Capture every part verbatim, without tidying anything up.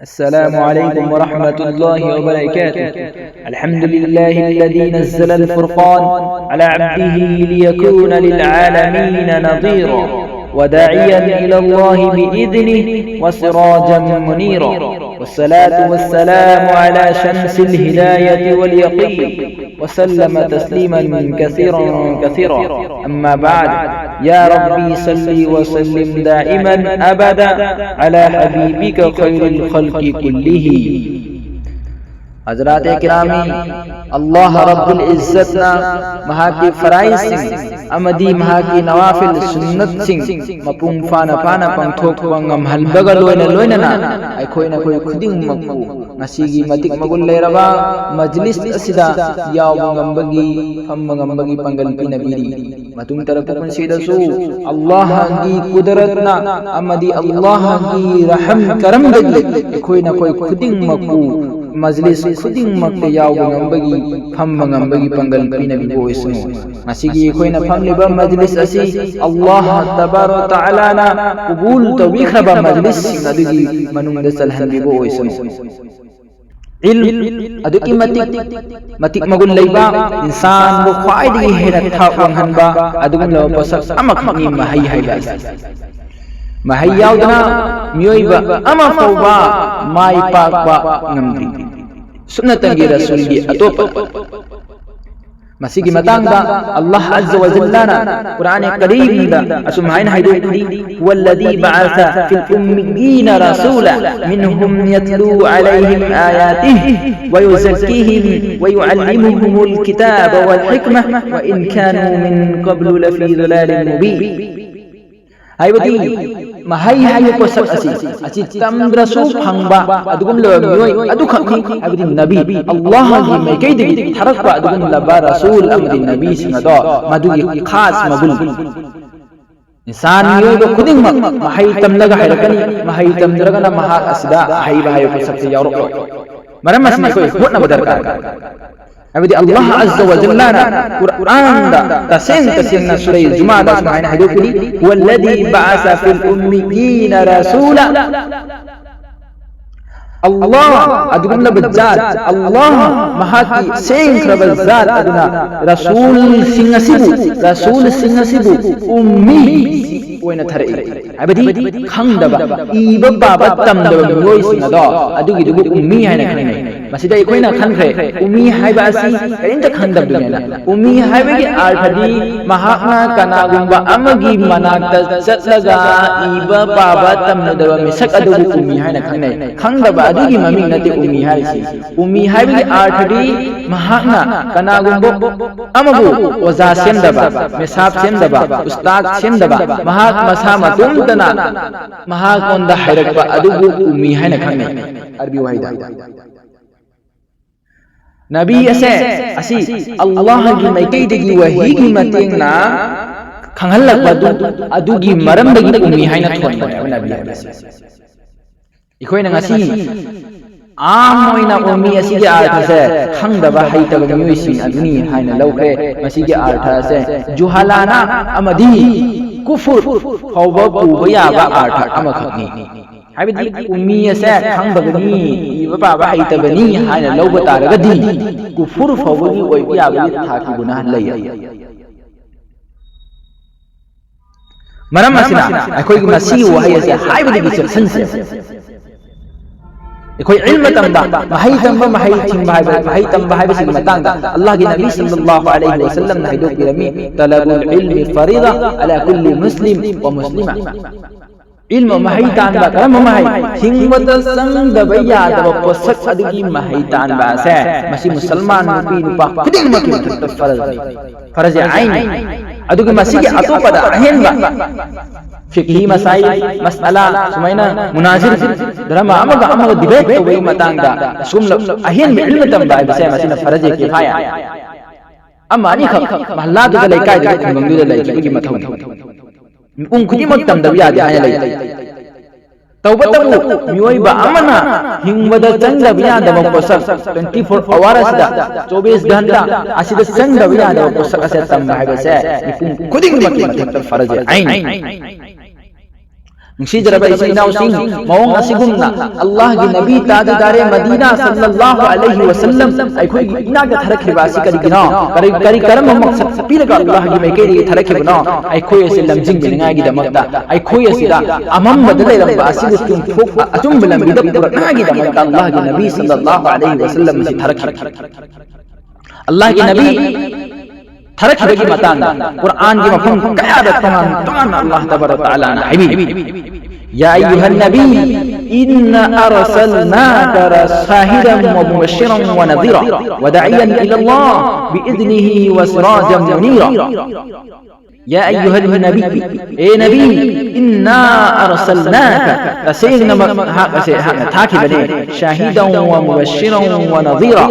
السلام عليكم ورحمة الله وبركاته. الحمد لله الذي نزل الفرقان على عبده ليكون للعالمين نذيرا وداعيا إلى الله بإذنه وسراجا منيرا. والصلاة والسلام على شمس الهداية واليقين وسلم تسليما كثيرا كثيرا. أما بعد، يا ربي صل وسلم دائما أبدا على حبيبك خير الخلق كلهم. ꯍꯖꯔꯥꯇꯦ ꯀꯤꯔꯥꯃꯤ, ꯑꯜꯂꯥꯍ ꯔꯕꯨꯜ ꯏꯖ꯭ꯖꯠꯅ ꯃꯍꯥꯛꯀꯤ ꯐꯔꯥꯏꯖꯁꯤꯡ ꯑꯃꯗꯤ ꯃꯍꯥꯛꯀꯤ ꯅꯋꯥꯐꯤꯜ ꯁꯨꯟꯅꯠꯁꯤꯡ ꯃꯄꯨꯡ ꯐꯥꯅ ꯐꯥꯅ ꯄꯥꯡꯊꯣꯛꯄ ꯉꯝꯍꯟꯕꯒ ꯂꯣꯏꯅ ꯂꯣꯏꯅꯅ ꯑꯩꯈꯣꯏ ꯅꯈꯣꯏ ꯈꯨꯗꯤꯡꯃꯛꯄꯨ ꯉꯁꯤꯒꯤ ꯃꯇꯤꯛ ꯃꯒꯨꯟ ꯂꯩꯔꯕ ꯃꯖꯂꯤꯁ ꯑꯁꯤꯗ ꯌꯥꯎꯕ ꯉꯝꯕꯒꯤ, ꯐꯝꯕ ꯉꯝꯕꯒꯤ ꯄꯥꯡꯒꯜ ꯄꯤꯅꯕꯤꯔꯤ꯫ ꯃꯇꯨꯡ ꯇꯥꯔꯛꯄ ꯄꯨꯟꯁꯤꯗꯁꯨ ꯑꯜꯂꯥꯍꯒꯤ ꯀꯨꯗꯔꯠꯅ ꯑꯃꯗꯤ ꯑꯜꯂꯥꯍꯒꯤ ꯔꯍꯝ ꯀꯔꯝꯗꯒꯤ ꯑꯩꯈꯣꯏ ꯅꯈꯣꯏ ꯈꯨꯗꯤꯡꯃꯛꯄꯨ ꯃꯖꯂꯤꯁ ꯈꯨꯗꯤꯡꯃꯛꯇ ꯌꯥꯎꯕ ꯉꯝꯕꯒꯤ, ꯐꯝꯕ ꯉꯝꯕꯒꯤ ꯄꯥꯡꯒꯜ ꯄꯤꯅꯕꯤꯕ ꯑꯣꯏꯁꯅꯨ꯫ ꯉꯁꯤꯒꯤ ꯑꯩꯈꯣꯏꯅ ꯐꯝꯂꯤꯕ ꯃꯖꯂꯤꯁ ꯑꯁꯤ ꯑꯜꯂꯥꯍ ꯇꯕꯥꯔꯛ ꯇꯥꯂꯥꯅ ꯀꯕꯨꯜ ꯇꯧꯕꯤꯈ꯭ꯔꯕ ꯃꯖꯂꯤꯁꯁꯤꯡ ꯑꯗꯨꯒꯤ ꯃꯅꯨꯡꯗ ꯆꯜꯍꯟꯕꯤꯕ ꯑꯣꯏꯁꯅꯨ꯫ ꯏꯜꯝ ꯑꯗꯨꯛꯀꯤ ꯃꯇꯤꯛ, ꯃꯇꯤꯛ ꯃꯒꯨꯟ ꯂꯩꯕ, ꯏꯟꯁꯥꯟꯕꯨ ꯈ꯭ꯋꯥꯏꯗꯒꯤ ꯍꯦꯟꯅ ꯊꯥꯛ ꯋꯥꯡꯍꯟꯕ ꯑꯗꯨꯒꯨꯝꯂꯕ ꯄꯣꯠꯁꯛ ꯑꯃꯈꯛꯅꯤ ꯃꯍꯩ ꯍꯥꯏꯕ ꯑꯁꯤ꯫ ꯃꯍꯩ ꯌꯥꯎꯗꯅ ꯃꯤꯑꯣꯏꯕ ꯑꯃ ꯐꯥꯎꯕ ꯃꯥꯏ ꯄꯥꯛꯄ ꯉꯝꯗ꯭ꯔꯤ꯫ ꯁꯨꯞꯅꯇꯪꯒꯤ ꯔꯁꯨꯜꯒꯤ ꯑꯇꯣꯞꯄ ꯃꯁꯤꯒꯤ ꯃꯇꯥꯡꯗ ꯑꯜꯂꯥꯍ ꯑꯖ꯭ꯖ ꯋ ꯖꯜꯂꯅ ꯀꯨꯔꯥꯟ ꯀꯔꯤꯝꯗ ꯑꯁꯨꯝ ꯍꯥꯏꯅ ꯍꯥꯏꯗꯣꯛꯂꯤ: "والذي بعث في الأميين رسولا منهم يتلو عليهم آياته ويزكيهم ويعلمهم الكتاب والحكمة وإن كانوا من قبل لفي ضلال مبين"꯫ ꯍꯥꯏꯕꯗꯤ ꯃꯍꯩ ꯍꯥꯏꯕ ꯄꯣꯠꯁꯛ ꯑꯁꯤ, ꯑꯁꯤ ꯇꯝꯗ꯭ꯔꯁꯨ ꯐꯪꯕ ꯑꯗꯨꯒꯨꯝꯂꯕ ꯃꯤꯑꯣꯏ ꯑꯗꯨꯈꯛꯅꯤ, ꯍꯥꯏꯕꯗꯤ ꯅꯕꯤ, ꯑꯜꯂꯥꯍꯒꯤ ꯃꯥꯏꯀꯩꯗꯒꯤ ꯊꯥꯔꯛꯄ ꯑꯗꯨꯒꯨꯝꯂꯕ ꯔꯁꯨꯜ ꯑꯃꯗꯤ ꯅꯕꯤꯁꯤꯡ ꯑꯗꯣ ꯃꯗꯨꯒꯤ ꯈꯥꯁ ꯃꯒꯨꯟ꯫ ꯏꯟꯁꯥꯟ ꯃꯤꯑꯣꯏꯕ ꯈꯨꯗꯤꯡꯃꯛ ꯃꯍꯩ ꯇꯝꯂꯒ ꯍꯩꯔꯛꯀꯅꯤ, ꯃꯍꯩ ꯇꯝꯗ꯭ꯔꯒꯅ ꯃꯍꯥꯛ ꯑꯁꯤꯗ ꯑꯍꯩꯕ ꯍꯥꯏꯕ ꯄꯣꯠꯁꯛꯁꯤ ꯌꯥꯎꯔꯛꯂꯣꯏ꯫ ꯃꯔꯝ ꯑꯁꯤꯅ ꯑꯩꯈꯣꯏ ꯍꯣꯠꯅꯕ ꯗꯔꯀꯥꯔ꯫ ꯍꯥꯏꯕꯗꯤ ꯑꯜꯂꯥꯍ ꯑꯖ꯭ꯖ ꯋ ꯖꯜꯂꯅ ꯀꯨꯔꯥꯟꯗ ꯇꯁꯦꯡ ꯇꯁꯦꯡꯅ ꯁꯨꯔꯩ ꯖꯨꯃꯥꯗ ꯁꯨꯃꯥꯏꯅ ꯍꯥꯏꯗꯣꯛꯄꯅꯤ: "والذي بعث في الأميين رسولا"꯫ ꯑꯜꯂꯥꯍ ꯑꯗꯨꯒꯨꯝꯂꯕ ꯖꯥꯠ, ꯑꯜꯂꯥꯍ ꯃꯍꯥꯛꯀꯤ ꯁꯦꯡꯈ꯭ꯔꯕ ꯖꯥꯠ ꯑꯗꯨꯅ ꯔꯁꯨꯜꯁꯤꯡ ꯑꯁꯤꯕꯨ, ꯔꯁꯨꯜꯁꯤꯡ ꯑꯁꯤꯕꯨ ꯎꯝꯃꯤ ꯑꯣꯏꯅ ꯊꯥꯔꯛꯏ꯫ ꯍꯥꯏꯕꯗꯤ ꯈꯪꯗꯕ, ꯏꯕ ꯄꯥꯕ ꯇꯝꯗꯕ ꯃꯤꯑꯣꯏꯁꯤꯡ ꯑꯗꯣ, ꯑꯗꯨꯒꯤꯗꯨꯕꯨ ꯎꯝꯃꯤ ꯍꯥꯏꯅ ꯈꯪꯅꯩ꯫ ꯃꯁꯤꯗ ꯑꯩꯈꯣꯏꯅ ꯈꯟꯈ꯭ꯔꯦ, ꯎꯝꯃꯤ ꯍꯥꯏꯕ ꯑꯁꯤ ꯀꯔꯤꯝꯇ ꯈꯪꯗꯕꯗꯨꯅꯦꯅ꯫ ꯎꯝꯃꯤ ꯍꯥꯏꯕꯒꯤ ꯑꯥꯔꯊꯗꯤ ꯃꯍꯥꯛꯅ ꯀꯅꯥꯒꯨꯝꯕ ꯑꯃꯒꯤ ꯃꯅꯥꯛꯇ ꯆꯠꯂꯒ ꯏꯕ ꯄꯥꯕ ꯇꯝꯂꯨꯗꯕ ꯃꯤꯁꯛ ꯑꯗꯨꯕꯨ ꯎꯝꯃꯤ ꯍꯥꯏꯅ ꯈꯪꯅꯩ꯫ ꯈꯪꯗꯕ ꯑꯗꯨꯒꯤ ꯃꯃꯤꯡ ꯅꯠꯇꯦ ꯎꯝꯃꯤ ꯍꯥꯏꯔꯤꯁꯤ꯫ ꯎꯝꯃꯤ ꯍꯥꯏꯕꯒꯤ ꯑꯥꯔꯊꯗꯤ ꯃꯍꯥꯛꯅ ꯀꯅꯥꯒꯨꯝꯕ ꯑꯃꯕꯨ ꯑꯣꯖꯥ ꯁꯦꯝꯗꯕ, ꯃꯦꯁꯥꯞ ꯁꯦꯝꯗꯕ, ꯎꯁꯇꯥꯗ ꯁꯦꯝꯗꯕ, ꯃꯍꯥꯛ ꯃꯁꯥ ꯃꯇꯣꯝꯇꯅ ꯃꯍꯥꯛꯉꯣꯟꯗ ꯍꯥꯏꯔꯛꯄ ꯑꯗꯨꯕꯨ ꯎꯝꯃꯤ ꯍꯥꯏꯅ ꯈꯪꯅꯩ꯫ ꯑꯔꯕꯤ ꯋꯥꯍꯩꯗ꯫ ꯅꯕꯤ ꯑꯁꯦ, ꯑꯁꯤ ꯑꯜꯂꯥꯍꯒꯤ ꯃꯥꯏꯀꯩꯗꯒꯤ ꯋꯥꯍꯤꯒꯤ ꯃꯇꯦꯡꯅ ꯈꯪꯍꯜꯂꯛꯄ ꯑꯗꯨ, ꯑꯗꯨꯒꯤ ꯃꯔꯝꯗꯒꯤ ꯎꯝꯃꯤ ꯍꯥꯏꯅ ꯊꯣꯟꯕꯅꯦꯕ ꯅꯕꯤ ꯍꯥꯏꯕꯁꯦ꯫ ꯑꯩꯈꯣꯏꯅ ꯉꯁꯤ ꯑꯥꯝ ꯑꯣꯏꯅ ꯎꯝꯃꯤ ꯑꯁꯤꯒꯤ ꯑꯥꯔꯊꯁꯦ ꯈꯪꯗꯕ ꯍꯩꯇꯕ ꯃꯤꯑꯣꯏꯁꯤꯡ ꯑꯗꯨꯅꯤ ꯍꯥꯏꯅ ꯂꯧꯈ꯭ꯔꯦ꯫ ꯃꯁꯤꯒꯤ ꯑꯥꯔꯊ ꯑꯁꯦ ꯖꯨꯍꯥꯂꯥꯅ ꯑꯃꯗꯤ ꯀꯨꯐꯨꯔ ꯐꯥꯎꯕ ꯄꯨꯕ ꯌꯥꯕ ꯑꯥꯔꯊ ꯑꯃꯈꯛꯅꯤ꯫ ꯍꯥꯏꯕꯗꯤ ꯎꯝꯃꯤ ꯑꯁꯦ ꯈꯪꯗꯕꯅꯤ, ꯏꯕ ꯄꯥꯕ ꯍꯩꯇꯕꯅꯤ ꯍꯥꯏꯅ ꯂꯧꯕ ꯇꯥꯔꯒꯗꯤ ꯀꯨꯐꯨꯔ ꯐꯥꯎꯕꯒꯤ ꯑꯣꯏꯕ ꯌꯥꯕꯒꯤ ꯊꯥꯛꯀꯤ ꯒꯨꯅꯥꯍ ꯂꯩ꯫ ꯃꯔꯝ ꯑꯁꯤꯅ ꯑꯩꯈꯣꯏꯒꯤ ꯃꯁꯤꯒꯤ ꯋꯥꯍꯩ ꯑꯁꯦ ꯍꯥꯏꯕꯗꯒꯤ ꯆꯦꯛꯁꯤꯟꯁꯦ꯫ ꯑꯩꯈꯣꯏ ꯏꯜꯃ ꯇꯝꯕ, ꯃꯍꯩ ꯇꯝꯕ, ꯃꯍꯩ ꯊꯤꯡꯕ ꯍꯥꯏꯕ, ꯃꯍꯩ ꯇꯝꯕ ꯍꯥꯏꯕꯁꯤꯒꯤ ꯃꯇꯥꯡꯗ ꯑꯜꯂꯥꯍꯒꯤ ꯅꯕꯤ ꯁꯜꯂꯜꯂꯥꯍꯨ ꯑꯂꯩꯍꯤ ꯋꯁꯜꯂꯝꯅ ꯍꯥꯏꯗꯣꯛꯄꯤꯔꯝꯃꯤ, "ꯇꯂꯕꯨꯜ ꯏꯜꯃꯤ ꯐꯔꯤꯗ ꯑꯂꯥ ꯀꯨꯜꯂꯤ ꯃꯨꯁꯂꯤꯝ ꯋ ꯃꯨꯁꯂꯤꯃꯥ"꯫ ꯏꯜꯃ ꯃꯍꯩ ꯇꯥꯟꯕ, ꯀꯔꯝꯕ ꯃꯍꯩ? ꯍꯤꯡꯕꯗ ꯆꯪꯗꯕ ꯌꯥꯗꯕ ꯄꯣꯠꯁꯛ ꯑꯗꯨꯒꯤ ꯃꯍꯩ ꯇꯥꯟꯕ ꯑꯁꯦ, ꯃꯁꯤ ꯃꯨꯁꯜꯃꯥꯟ ꯅꯨꯄꯤ ꯅꯨꯄꯥ ꯈꯨꯗꯤꯡꯃꯛꯀꯤ ꯃꯊꯛꯇ ꯐꯔꯖꯅꯤ, ꯐꯔꯖ ꯑꯥꯏꯟꯅꯤ꯫ ꯑꯗꯨꯒ ꯃꯁꯤꯒꯤ ꯑꯇꯣꯞꯄꯗ ꯑꯍꯦꯟꯕ ꯐꯤꯛꯍꯤ ꯃꯁꯥꯏꯜ, ꯃꯁꯑꯂꯥ, ꯁꯨꯃꯥꯏꯅ ꯃꯨꯅꯥꯖꯤꯔ, ꯙꯔꯃ ꯑꯃꯒ ꯑꯃꯒ ꯗꯤꯕꯦꯠ ꯇꯧꯕꯒꯤ ꯃꯇꯥꯡꯗ ꯑꯁꯨꯝꯅ ꯑꯍꯦꯟꯕ ꯏꯜꯃ ꯇꯝꯕ ꯍꯥꯏꯕꯁꯦ ꯃꯁꯤꯅ ꯐꯔꯖ ꯀꯤꯐꯥꯌꯥ, ꯑꯃ ꯑꯅꯤꯈꯛ ꯃꯍꯜꯂꯥꯗꯨꯗ, ꯂꯩꯀꯥꯏꯗꯨꯗ, ꯈꯨꯡꯒꯪꯗꯨꯗ ꯂꯩꯈꯤꯕꯒꯤ ꯃꯊꯧꯅꯤ꯫ ꯃꯤꯄꯨꯝ ꯈꯨꯗꯤꯡꯃꯛ ꯇꯝꯗꯕ ꯌꯥꯗꯦ ꯍꯥꯏꯅ ꯂꯩ꯫ ꯇꯧꯕꯇꯕꯨ ꯃꯤꯑꯣꯏꯕ ꯑꯃꯅ ꯍꯤꯡꯕꯗ ꯆꯪꯗꯕ ꯌꯥꯗꯕ ꯄꯣꯠꯁꯛ twenty four hour ꯑꯁꯤꯗ, ꯆꯧꯕꯤꯁ ꯘꯟꯇꯥ ꯑꯁꯤꯗ ꯆꯪꯗꯕ ꯌꯥꯗꯕ ꯄꯣꯠꯁꯛ ꯑꯁꯦ ꯇꯝꯕ ꯍꯥꯏꯕꯁꯦ ꯃꯤꯄꯨꯝ ꯈꯨꯗꯤꯡꯃꯛꯀꯤ ꯃꯊꯛꯇ ꯐꯔꯖ ꯑꯥꯏꯟꯅꯤ꯫ ꯅꯨꯡꯁꯤꯖꯔꯕ ꯏꯆꯤꯟ ꯏꯅꯥꯎꯁꯤꯡ, ꯃꯑꯣꯡ ꯑꯁꯤꯒꯨꯝꯅ ꯑꯜꯂꯥꯍꯒꯤ ꯅꯕꯤ ꯇꯥꯖꯗꯥꯔꯦ ꯃꯗꯤꯅꯥ ꯁꯜꯂꯜꯂꯥꯍꯨ ꯑꯂꯩꯍꯤ ꯋꯁꯜꯂꯝ ꯑꯩꯈꯣꯏꯒꯤ ꯏꯅꯥꯛꯇ ꯊꯥꯔꯛꯈꯤꯕ ꯑꯁꯤ ꯀꯔꯤꯒꯤꯅꯣ? ꯀꯔꯤ, ꯀꯔꯤ ꯀꯔꯝꯕ ꯃꯛꯁꯠ ꯄꯤꯔꯒ ꯑꯜꯂꯥꯍꯒꯤ ꯃꯥꯏꯀꯩꯗꯒꯤ ꯊꯥꯔꯛꯈꯤꯕꯅꯣ? ꯑꯩꯈꯣꯏ ꯑꯁꯤ ꯂꯝꯖꯤꯡꯕꯤꯅꯤꯡꯉꯥꯏꯒꯤꯗꯃꯛꯇ, ꯑꯩꯈꯣꯏ ꯑꯁꯤꯗ ꯑꯃꯝꯕꯗ ꯂꯩꯔꯝꯕ ꯑꯁꯤꯕꯨ ꯆꯨꯝꯊꯣꯛ, ꯑꯆꯨꯝꯕ ꯂꯝꯕꯤꯗ ꯄꯨꯔꯛꯅꯉꯥꯏꯒꯤꯗꯃꯛꯇ ꯑꯜꯂꯥꯍꯒꯤ ꯅꯕꯤ ꯁꯜꯂꯜꯂꯥꯍꯨ ꯑꯂꯩꯍꯤ ꯋꯁꯜꯂꯝ ꯑꯁꯤ ꯊꯥꯔꯛꯈꯤ꯫ ꯑꯜꯂꯥꯍꯒꯤ ꯅꯕꯤ ꯊꯥꯔꯛꯈꯤꯕꯒꯤ ꯃꯇꯥꯡꯗ ꯀꯨꯔꯥꯟꯒꯤ ꯃꯐꯝ ꯀꯌꯥꯗ ꯇꯣꯉꯥꯟ ꯇꯣꯉꯥꯟꯅ ꯑꯜꯂꯥꯍ ꯇꯕꯥꯔꯛ ꯇꯥꯂꯥꯅ ꯍꯥꯏꯕꯤ꯫ يا أيها النبي إنا أرسلناك شاهدا ومبشرا ونذيرا وداعيا إلى الله بإذنه وسراجا منيرا. يا أيها النبي، ꯑꯦ ꯅꯕꯤ, إنا أرسلناك, ꯇꯁꯦꯡꯅꯃꯛ ꯅꯍꯥꯛ ꯑꯁꯦ ꯑꯩꯍꯥꯛꯅ ꯊꯥꯈꯤꯕꯅꯦ, شاهدا ومبشرا ونذيرا,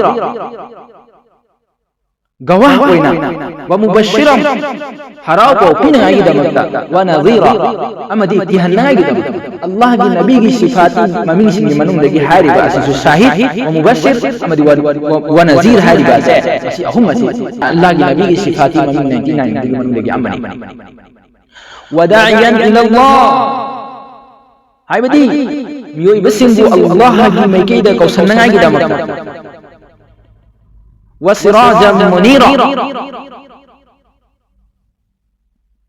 ꯒꯋꯥꯍ ꯑꯣꯏꯅ, ومبشرا, ꯍꯔꯥꯎ ꯄꯥꯎ ꯄꯤꯅꯉꯥꯏꯒꯤꯗꯃꯛꯇ, ونذيرا, ꯑꯃꯗꯤ ꯀꯤꯍꯟꯅꯉꯥꯏꯒꯤꯗꯃꯛꯇ꯫ ꯑꯜꯂꯥꯍꯒꯤ ꯅꯕꯤꯒꯤ ꯁꯤꯐꯥꯇꯤ ꯃꯃꯤꯡꯁꯤꯡꯒꯤ ꯃꯅꯨꯡꯗꯒꯤ ꯍꯥꯏꯔꯤꯕ ꯑꯁꯤꯁꯨ ꯁꯥꯍꯤꯗ, ꯋꯥ ꯃꯨꯕꯁꯤꯔ ꯑꯃꯗꯤ ꯋꯥ, ꯋꯥ, ꯋꯥ ꯅꯖꯤꯔ ꯍꯥꯏꯔꯤꯕ ꯑꯁꯦ, ꯑꯁꯤ ꯑꯍꯨꯝ ꯑꯁꯤ ꯑꯜꯂꯥꯍꯒꯤ ꯅꯕꯤꯒꯤ ꯁꯤꯐꯥꯇꯤ ꯃꯃꯤꯡ ninety nine ꯗꯨꯒꯤ ꯃꯅꯨꯡꯗꯒꯤ ꯑꯃꯅꯤ꯫ وداعيا إلى الله, ꯍꯥꯏꯕꯗꯤ ꯃꯤꯑꯣꯏꯕꯁꯤꯡꯕꯨ ꯑꯜꯂꯥꯍꯒꯤ ꯃꯥꯏꯀꯩꯗ ꯀꯧꯁꯟꯅꯉꯥꯏꯒꯤꯗꯃꯛꯇ꯫ وسراجا منيرا,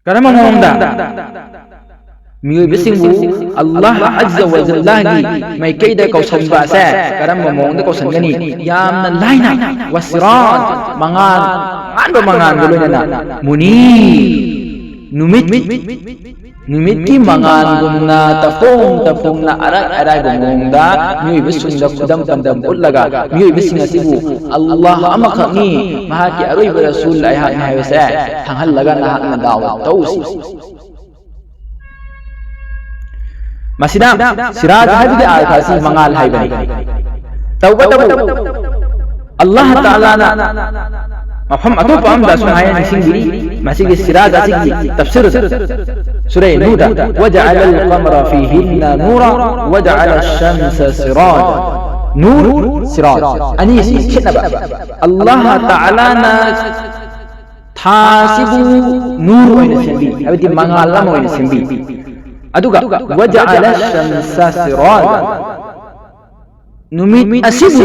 ꯀꯔꯝꯕ ꯃꯑꯣꯡꯗ? ꯃꯤꯑꯣꯏꯕꯁꯤꯡꯕꯨ ꯑꯜꯂꯥꯍ ꯑꯖꯖ ꯋ ꯖꯜꯂꯥꯒꯤ ꯃꯥꯏꯀꯩꯗ ꯀꯧꯁꯟꯕ ꯑꯁꯦ ꯀꯔꯝꯕ ꯃꯑꯣꯡꯗ ꯀꯧꯁꯟꯒꯅꯤ? ꯌꯥꯝꯅ ꯂꯥꯏꯅ, ꯋꯁꯤꯔꯥꯖ, ꯃꯉꯥꯜ, ꯉꯥꯟꯕ ꯃꯉꯥꯜꯒ ꯂꯣꯏꯅꯅ, ꯃꯨꯅꯤꯔ, ꯅꯨꯃꯤꯠ, ꯅꯨꯃꯤꯠꯀꯤ ꯃꯉꯥꯜꯒꯨꯝꯅ ꯇꯐꯣꯡ ꯇꯐꯣꯡꯅ ꯑꯔꯥꯏ ꯑꯔꯥꯏꯕ ꯃꯑꯣꯡꯗ ꯃꯤꯑꯣꯏꯕꯁꯤꯡꯗ ꯈꯨꯗꯝ ꯄꯥꯟꯗꯝ ꯎꯠꯂꯒ ꯃꯤꯑꯣꯏꯕꯁꯤꯡ ꯑꯁꯤꯕꯨ ꯑꯜꯂꯥꯍ ꯑꯃꯈꯛꯅꯤ, ꯃꯍꯥꯛꯀꯤ ꯑꯔꯣꯏꯕ ꯔꯁꯨꯜ ꯑꯩꯍꯥꯛꯅꯤ ꯍꯥꯏꯕꯁꯦ ꯈꯪꯍꯜꯂꯒ ꯅꯍꯥꯛꯅ ꯗꯥꯋꯥ ꯇꯧꯁꯤ꯫ ꯃꯁꯤꯗ ꯁꯤꯔꯥꯖ ꯍꯥꯏꯕꯒꯤ ꯑꯔꯊ ꯑꯁꯤ ꯃꯉꯥꯜ ꯍꯥꯏꯕꯅꯤ꯫ ꯇꯧꯕꯇꯕꯨ ꯑꯜꯂꯥꯍ ꯇꯥꯂꯥꯅ ꯃꯐꯝ ꯑꯇꯣꯞꯄ ꯑꯃꯗ ꯑꯁꯨꯝ ꯍꯥꯏꯅ ꯅꯤꯡꯁꯤꯡꯕꯤꯔꯤ, ꯃꯁꯤꯒꯤ ꯁꯤꯔꯥꯖ ꯑꯁꯤꯒꯤ ꯇꯐꯁꯤꯔꯗ, ꯁꯨꯔꯦ ꯅꯨꯔꯗ, وجعل القمر فيهن نورا وجعل الشمس سراجا. ꯅꯨꯔ, ꯁꯤꯔꯥꯖ ꯑꯅꯤꯁꯤ ꯈꯦꯠꯅꯕ꯫ ꯑꯜꯂꯥꯍ ꯇꯥꯂꯥꯅ ꯊꯥꯁꯤꯕꯨ ꯅꯨꯔ ꯑꯣꯏꯅ ꯁꯦꯝꯕꯤ, ꯍꯥꯏꯕꯗꯤ ꯃꯉꯥꯜ ꯑꯃ ꯑꯣꯏꯅ ꯁꯦꯝꯕꯤ꯫ ꯑꯗꯨꯒ "ꯋꯖꯑꯂ ꯁꯝꯁ ꯁꯤꯔꯥꯖ", ꯅꯨꯃꯤꯠ ꯑꯁꯤꯕꯨ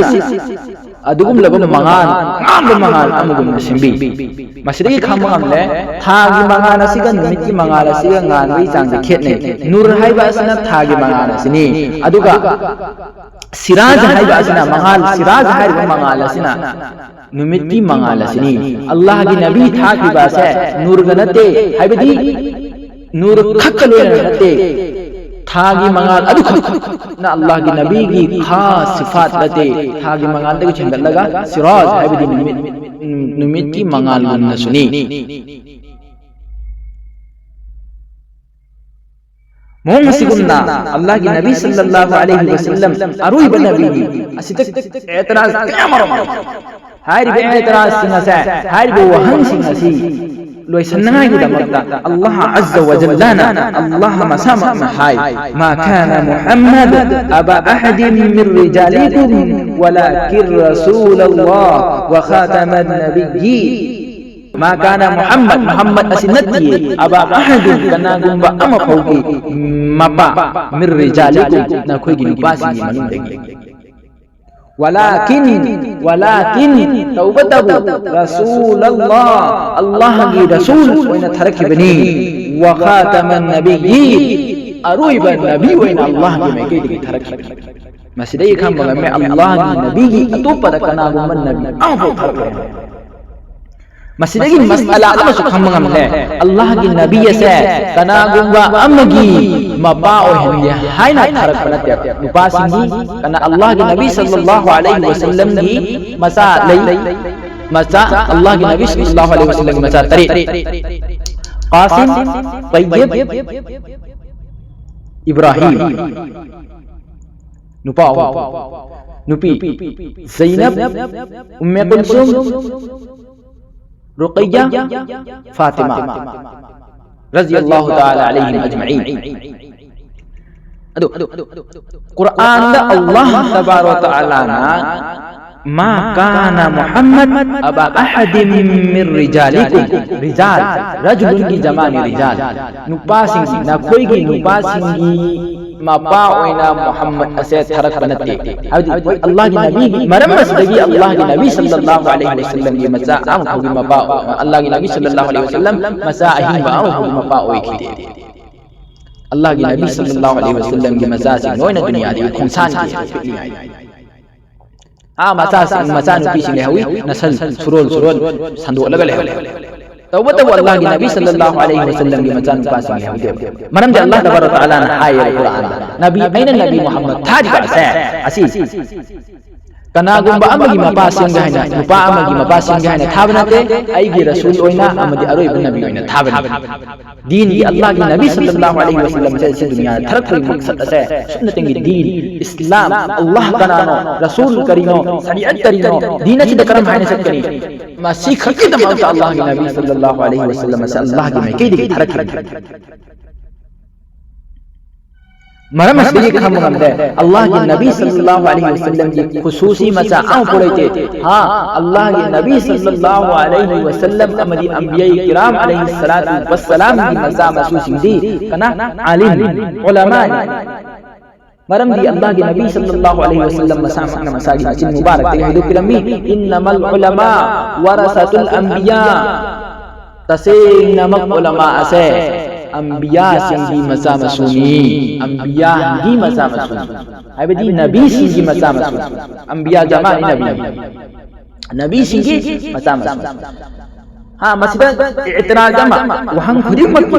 ꯑꯗꯨꯒꯨꯝꯂꯕ ꯃꯉꯥꯜ, ꯑꯉꯥꯟꯕ ꯃꯉꯥꯜ ꯑꯃꯒꯨꯝꯅ ꯁꯦꯝꯕꯤ꯫ ꯃꯁꯤꯗꯒꯤ ꯈꯪꯕ ꯉꯝꯂꯦ, ꯊꯥꯒꯤ ꯃꯉꯥꯜ ꯑꯁꯤꯒ ꯅꯨꯃꯤꯠꯀꯤ ꯃꯉꯥꯜ ꯑꯁꯤꯒ ꯉꯥꯟꯕꯒꯤ ꯆꯥꯡꯁꯦ ꯈꯦꯠꯅꯩ꯫ ꯅꯨꯔ ꯍꯥꯏꯕ ꯑꯁꯤꯅ ꯊꯥꯒꯤ ꯃꯉꯥꯜ ꯑꯁꯤꯅꯤ, ꯑꯗꯨꯒ ꯁꯤꯔꯥꯖ ꯍꯥꯏꯕ ꯑꯁꯤꯅ ꯃꯉꯥꯜ, ꯁꯤꯔꯥꯖ ꯍꯥꯏꯔꯤꯕ ꯃꯉꯥꯜ ꯑꯁꯤꯅ ꯅꯨꯃꯤꯠꯀꯤ ꯃꯉꯥꯜ ꯑꯁꯤꯅꯤ꯫ ꯑꯜꯂꯥꯍꯒꯤ ꯅꯕꯤ ꯊꯥꯈꯤꯕ ꯑꯁꯦ ꯅꯨꯔꯒ ꯅꯠꯇꯦ, ꯍꯥꯏꯕꯗꯤ ꯅꯨꯔ ꯈꯛꯇ ꯂꯣꯏꯅꯅ ꯅꯠꯇꯦ, ꯊꯥꯒꯤ ꯃꯉꯥꯜ ꯑꯗꯨꯈꯛꯅ ꯑꯜꯂꯥꯍꯒꯤ ꯅꯕꯤꯒꯤ ꯈꯥꯁ ꯁꯤꯐꯥꯠ ꯅꯠꯇꯦ꯫ ꯊꯥꯒꯤ ꯃꯉꯥꯜꯗꯒꯤ ꯍꯦꯟꯒꯠꯂꯒ ꯁꯤꯔꯥꯖ ꯍꯥꯏꯕꯗꯤ ꯅꯨꯃꯤꯠ, ꯅꯨꯃꯤꯠꯀꯤ ꯃꯉꯥꯜꯒꯨꯝꯅꯁꯨꯅꯤ꯫ ꯃꯑꯣꯡ ꯑꯁꯤꯒꯨꯝꯅ ꯑꯜꯂꯥꯍꯒꯤ ꯅꯕꯤ ꯁꯜꯂꯜꯂꯥꯍꯨ ꯑꯂꯩꯍꯤ ꯋꯁꯜꯂꯝ ꯑꯔꯣꯏꯕ ꯅꯕꯤꯅꯤ꯫ ꯑꯁꯤꯗ ꯑꯦꯇꯔꯥꯖ ꯀꯌꯥꯃꯔꯨꯝ ꯂꯩ꯫ ꯍꯥꯏꯔꯤꯕ ꯑꯦꯇꯔꯥꯖꯁꯤꯡ ꯑꯁꯦ, ꯍꯥꯏꯔꯤꯕ ꯋꯥꯍꯪꯁꯤꯡ ꯑꯁꯤ ꯂꯣꯏꯁꯟꯅꯉꯥꯏꯒꯤꯗꯃꯛꯇ ꯑꯜꯂꯥꯍ ꯑꯖꯖ ꯋ ꯖꯜꯂꯅ, ꯑꯜꯂꯥꯍ ꯃꯁꯥꯃꯛꯅ ꯍꯥꯏ, "ما كان محمد أبا أحد من رجالكم ولكن رسول الله وخاتم النبيين." "ما كان محمد", ꯃꯨꯍꯝꯃꯗ ꯑꯁꯤ ꯅꯠꯇꯤꯌꯦ, "أبا أحد", ꯀꯅꯥꯒꯨꯝꯕ ꯑꯃ ꯐꯥꯎꯒꯤ ꯃꯄꯥ, "من رجالكم", ꯅꯈꯣꯏꯒꯤ ꯅꯨꯄꯥꯁꯤꯡꯒꯤ ꯃꯅꯨꯡꯗꯒꯤ꯫ "ولكن", "ولكن", ꯇꯧꯕꯇꯕꯨ, "رسول الله", ꯑꯜꯂꯥꯍꯒꯤ ꯔꯁꯨꯜ ꯑꯣꯏꯅ ꯊꯥꯔꯛꯈꯤꯕꯅꯤ, "وخاتم النبيين", ꯑꯔꯣꯏꯕ ꯅꯕꯤ ꯑꯣꯏꯅ ꯑꯜꯂꯥꯍꯒꯤ ꯃꯥꯏꯀꯩꯗꯒꯤ ꯊꯥꯔꯛꯈꯤꯕꯅꯤ꯫ ꯃꯁꯤꯗꯒꯤ ꯈꯪꯕ ꯉꯝꯃꯦ, ꯑꯜꯂꯥꯍꯒꯤ ꯅꯕꯤꯒꯤ ꯑꯇꯣꯞꯄꯗ ꯀꯅꯥꯒꯨꯝꯕ ꯅꯕꯤ ꯑꯃꯐꯥꯎ ꯊꯥꯔꯛꯇꯦ꯫ ꯃꯁꯤꯗꯒꯤ ꯃꯁꯑꯂꯥ ꯑꯃꯁꯨ ꯈꯪꯕ ꯉꯝꯂꯦ, ꯑꯜꯂꯥꯍꯒꯤ ꯅꯕꯤ ꯑꯁꯦ ꯀꯅꯥꯒꯨꯝꯕ ꯑꯃꯒꯤ ꯃꯄꯥ ꯑꯣꯏꯍꯟꯒꯦ ꯍꯥꯏꯅ ꯊꯥꯔꯛꯄ ꯅꯠꯇꯦ꯫ ꯅꯨꯄꯥꯁꯤꯡꯒꯤ, ꯀꯅꯥ, ꯑꯜꯂꯥꯍꯒꯤ ꯅꯕꯤ ꯁꯜꯂꯜꯂꯥꯍꯨ ꯑꯂꯩꯍꯤ ꯋꯁꯜꯂꯝꯒꯤ ꯃꯆꯥ ꯂꯩ, ꯃꯆꯥ, ꯑꯜꯂꯥꯍꯒꯤ ꯅꯕꯤ ꯁꯜꯂꯜꯂꯥꯍꯨ ꯑꯂꯩꯍꯤ ꯋꯁꯜꯂꯝꯒꯤ ꯃꯆꯥ ꯇꯔꯦꯠ: ꯀꯥꯁꯤꯝ, ꯇꯩꯌꯤꯕ, ꯏꯕ꯭ꯔꯥꯍꯤꯝ꯫ ꯅꯨꯄꯥ ꯑꯍꯨꯝ꯫ ꯅꯨꯄꯤ: ꯖꯩꯅꯕ, ꯎꯝꯃꯦ ꯀꯨꯜꯁꯨꯝ, ꯔꯨꯀꯩꯌꯥ, ꯐꯥꯇꯤꯃꯥ, ꯔꯖꯤꯌꯜꯂꯥꯍꯨ ꯇꯥꯂꯥ ꯑꯂꯩꯍꯤꯝ ꯑꯖꯃꯥꯏꯟ꯫ ꯑꯗꯨ ꯀꯨꯔꯥꯟꯗ ꯑꯜꯂꯥꯍ ꯇꯕꯥꯔꯛ ꯋ ꯇꯥꯂꯥꯅ "ꯃꯥ ꯀꯥꯅ ꯃꯨꯍꯝꯃꯗ ꯑꯕꯥ ꯑꯍꯗꯤꯝ ꯃꯤꯟ ꯔꯤꯖꯥꯂꯤꯀꯨꯝ"꯫ Result, ꯔꯖꯨꯂꯨꯟꯒꯤ ꯖꯃꯥꯅꯤ result. ꯅꯨꯄꯥꯁꯤꯡ, ꯅꯈꯣꯏꯒꯤ ꯅꯨꯄꯥꯁꯤꯡꯒꯤ ꯃꯄꯥ ꯑꯣꯏꯅ ꯃꯨꯍꯝꯃꯗ ꯑꯁꯦ ꯊꯥꯔꯛꯄ ꯅꯠꯇꯦ꯫ ꯍꯥꯏꯕꯗꯤ, ꯍꯣꯏ, ꯑꯜꯂꯥꯍꯒꯤ ꯅꯕꯤ, ꯃꯔꯝ ꯑꯁꯤꯗꯒꯤ ꯑꯜꯂꯥꯍꯒꯤ ꯅꯕꯤ ꯁꯜꯂꯜꯂꯥꯍꯨ ꯑꯂꯩꯍꯤ ꯋꯁꯜꯂꯝꯒꯤ ꯃꯆꯥ ꯑꯃꯐꯥꯎꯒꯤ ꯃꯄꯥ, ꯑꯜꯂꯥꯍꯒꯤ ꯅꯕꯤ ꯁꯜꯂꯜꯂꯥꯍꯨ ꯑꯂꯩꯍꯤ ꯋꯁꯜꯂꯝ ꯃꯆꯥ ꯑꯍꯤꯡꯕ ꯑꯃꯐꯥꯎꯒꯤ ꯃꯄꯥ ꯑꯣꯏꯈꯤꯗꯦ꯫ ꯑꯜꯂꯥꯍꯒꯤ ꯅꯕꯤ ꯁꯜꯂꯜꯂꯥꯍꯨ ꯑꯂꯩꯍꯤ ꯋꯁꯜꯂꯝꯒꯤ ꯃꯆꯥꯁꯤꯡ ꯂꯣꯏꯅ ꯗꯨꯅꯤꯌꯥꯗꯒꯤ ꯈꯣꯡꯁꯥꯟꯈꯤ ꯄꯤꯛꯂꯤꯉꯩꯗ꯫ ꯑꯥ, ꯃꯆꯥꯁꯤꯡ, ꯃꯆꯥꯅꯨꯄꯤꯁꯤꯡ ꯂꯩꯍꯧꯏ, ꯅꯁꯜ, ꯁꯨꯔꯣꯜ, ꯁꯨꯔꯣꯜ ꯁꯟꯗꯣꯛꯂꯒ ꯂꯩꯍꯧꯏ꯫ ꯇꯧꯕꯇꯕꯨ ꯑꯜꯂꯥꯍꯒꯤ ꯅꯕꯤ ꯁꯜꯂꯜꯂꯥꯍꯨ ꯑꯂꯩꯍꯤ ꯋꯁꯜꯂꯝꯒꯤ ꯃꯆꯥꯅꯨꯄꯥꯁꯤꯡ ꯂꯩꯍꯧꯗꯦꯕ꯫ ꯃꯔꯝꯗꯤ ꯑꯜꯂꯥꯍ ꯇꯕꯥꯔꯛ ꯇꯥꯂꯥꯅ ꯍꯥꯏꯌꯦꯕ ꯀꯨꯔꯥꯟꯗ, "ꯅꯕꯤ, ꯑꯩꯅ ꯅꯕꯤ ꯃꯨꯍꯝꯃꯗ ꯊꯥꯔꯤꯕ ꯑꯁꯦ, ꯑꯁꯤ ꯀꯅꯥꯒꯨꯝꯕ ꯑꯃꯒꯤ ꯃꯄꯥ ꯁꯦꯝꯒꯦ ꯍꯥꯏꯅ, ꯅꯨꯄꯥ ꯑꯃꯒꯤ ꯃꯄꯥ ꯁꯦꯝꯒꯦ ꯍꯥꯏꯅ ꯊꯥꯕ ꯅꯠꯇꯦ, ꯑꯩꯒꯤ ꯔꯁꯨꯜ ꯑꯣꯏꯅ ꯑꯃꯗꯤ ꯑꯔꯣꯏꯕ ꯅꯕꯤ ꯑꯣꯏꯅ ꯊꯥꯕꯅꯤ"꯫ ꯗꯤꯟꯒꯤ, ꯑꯜꯂꯥꯍꯒꯤ ꯅꯕꯤ ꯁꯜꯂꯜꯂꯥꯍꯨ ꯑꯂꯩꯍꯤ ꯋꯁꯜꯂꯝꯁꯦ ꯁꯤ ꯗꯨꯅꯤꯌꯥꯗ ꯊꯥꯔꯛꯄꯒꯤ ꯃꯛꯁꯠ ꯑꯁꯦ ꯁꯨꯞꯅꯇꯪꯒꯤ ꯗꯤꯟ, ꯏꯁꯂꯥꯝ, ꯑꯜꯂꯥꯍ ꯀꯅꯥꯅꯣ, ꯔꯁꯨꯜ ꯀꯔꯤꯅꯣ, ꯁꯔꯤꯌꯠ ꯀꯔꯤꯅꯣ, ꯗꯤꯟ ꯑꯁꯤꯗ ꯀꯔꯝ ꯍꯥꯏꯅ ꯆꯠꯀꯅꯤ, ꯃꯁꯤ ꯈꯛꯀꯤꯗꯃꯛꯇ ꯑꯜꯂꯥꯍꯒꯤ ꯅꯕꯤ ꯁꯜꯂꯜꯂꯥꯍꯨ ꯑꯂꯩꯍꯤ ꯋꯁꯜꯂꯝ ꯑꯁꯦ ꯑꯜꯂꯥꯍꯒꯤ ꯃꯥꯏꯀꯩꯗꯒꯤ ꯊꯥꯔꯛꯈꯤꯕꯅꯤ꯫ ꯃꯔꯝ ꯑꯁꯤꯗꯒꯤ ꯈꯪꯕ ꯉꯝꯂꯦ, ꯑꯜꯂꯥꯍꯒꯤ ꯅꯕꯤ ꯁꯜꯂꯜꯂꯥꯍꯨ ꯑꯂꯩꯍꯤ ꯋꯁꯜꯂꯝꯒꯤ ꯈꯨꯁꯨꯁꯤ ꯃꯆꯥ ꯑꯃꯐꯥꯎ ꯂꯩꯇꯦ꯫ ꯍꯥ, ꯑꯜꯂꯥꯍꯒꯤ ꯅꯕꯤ ꯁꯜꯂꯜꯂꯥꯍꯨ ꯑꯂꯩꯍꯤ ꯋꯁꯜꯂꯝ ꯑꯃꯗꯤ ꯑꯝꯕꯤꯌꯥ ꯀꯤꯔꯥꯝ ꯑꯂꯩꯍꯤ ꯁꯂꯥꯇꯨ ꯋꯁꯁꯂꯥꯝꯒꯤ ꯃꯆꯥ ꯃꯁꯨꯁꯤꯡꯗꯤ ꯀꯅꯥ? ꯑꯥꯂꯤꯝ, ꯎꯂꯃꯥꯅꯤ꯫ ꯃꯔꯝꯗꯤ ꯑꯜꯂꯥꯍꯒꯤ ꯅꯕꯤ ꯁꯜꯂꯜꯂꯥꯍꯨ ꯑꯂꯩꯍꯤ ꯋꯁꯜꯂꯝ ꯃꯁꯥꯃꯛꯅ ꯃꯁꯥꯒꯤ ꯃꯆꯤꯟ ꯃꯨꯕꯥꯔꯛꯇꯒꯤ ꯍꯥꯏꯗꯣꯛꯄꯤꯔꯝꯃꯤ, "ꯏꯟꯅꯃꯜ ꯎꯂꯃꯥ ꯋꯥꯔꯥꯁꯥꯇꯨꯜ ꯑꯝꯕꯤꯌꯥ"꯫ ꯇꯁꯦꯡꯅꯃꯛ ꯎꯂꯃꯥ ꯑꯁꯦ ꯑꯝꯕꯤꯌꯥꯁꯤꯡꯒꯤ ꯃꯆꯥ ꯃꯁꯨꯅꯤ, ꯑꯝꯕꯤꯌꯥꯒꯤ ꯃꯆꯥ ꯃꯁꯨꯅꯤ꯫ ꯍꯥꯏꯕꯗꯤ ꯅꯕꯤꯁꯤꯡꯒꯤ ꯃꯆꯥ ꯃꯁꯨꯅꯤ꯫ ꯑꯝꯕꯤꯌꯥ ꯖꯃꯥꯅꯤ ꯅꯕꯤ꯫ ꯅꯕꯤꯁꯤꯡꯒꯤ ꯃꯆꯥ ꯃꯁꯨ꯫ ꯍꯥ, ꯃꯁꯤꯗ ꯏꯇꯤꯔꯥꯖ ꯑꯃ, ꯋꯥꯍꯪ ꯈꯨꯗꯤꯡꯃꯛꯀꯤ,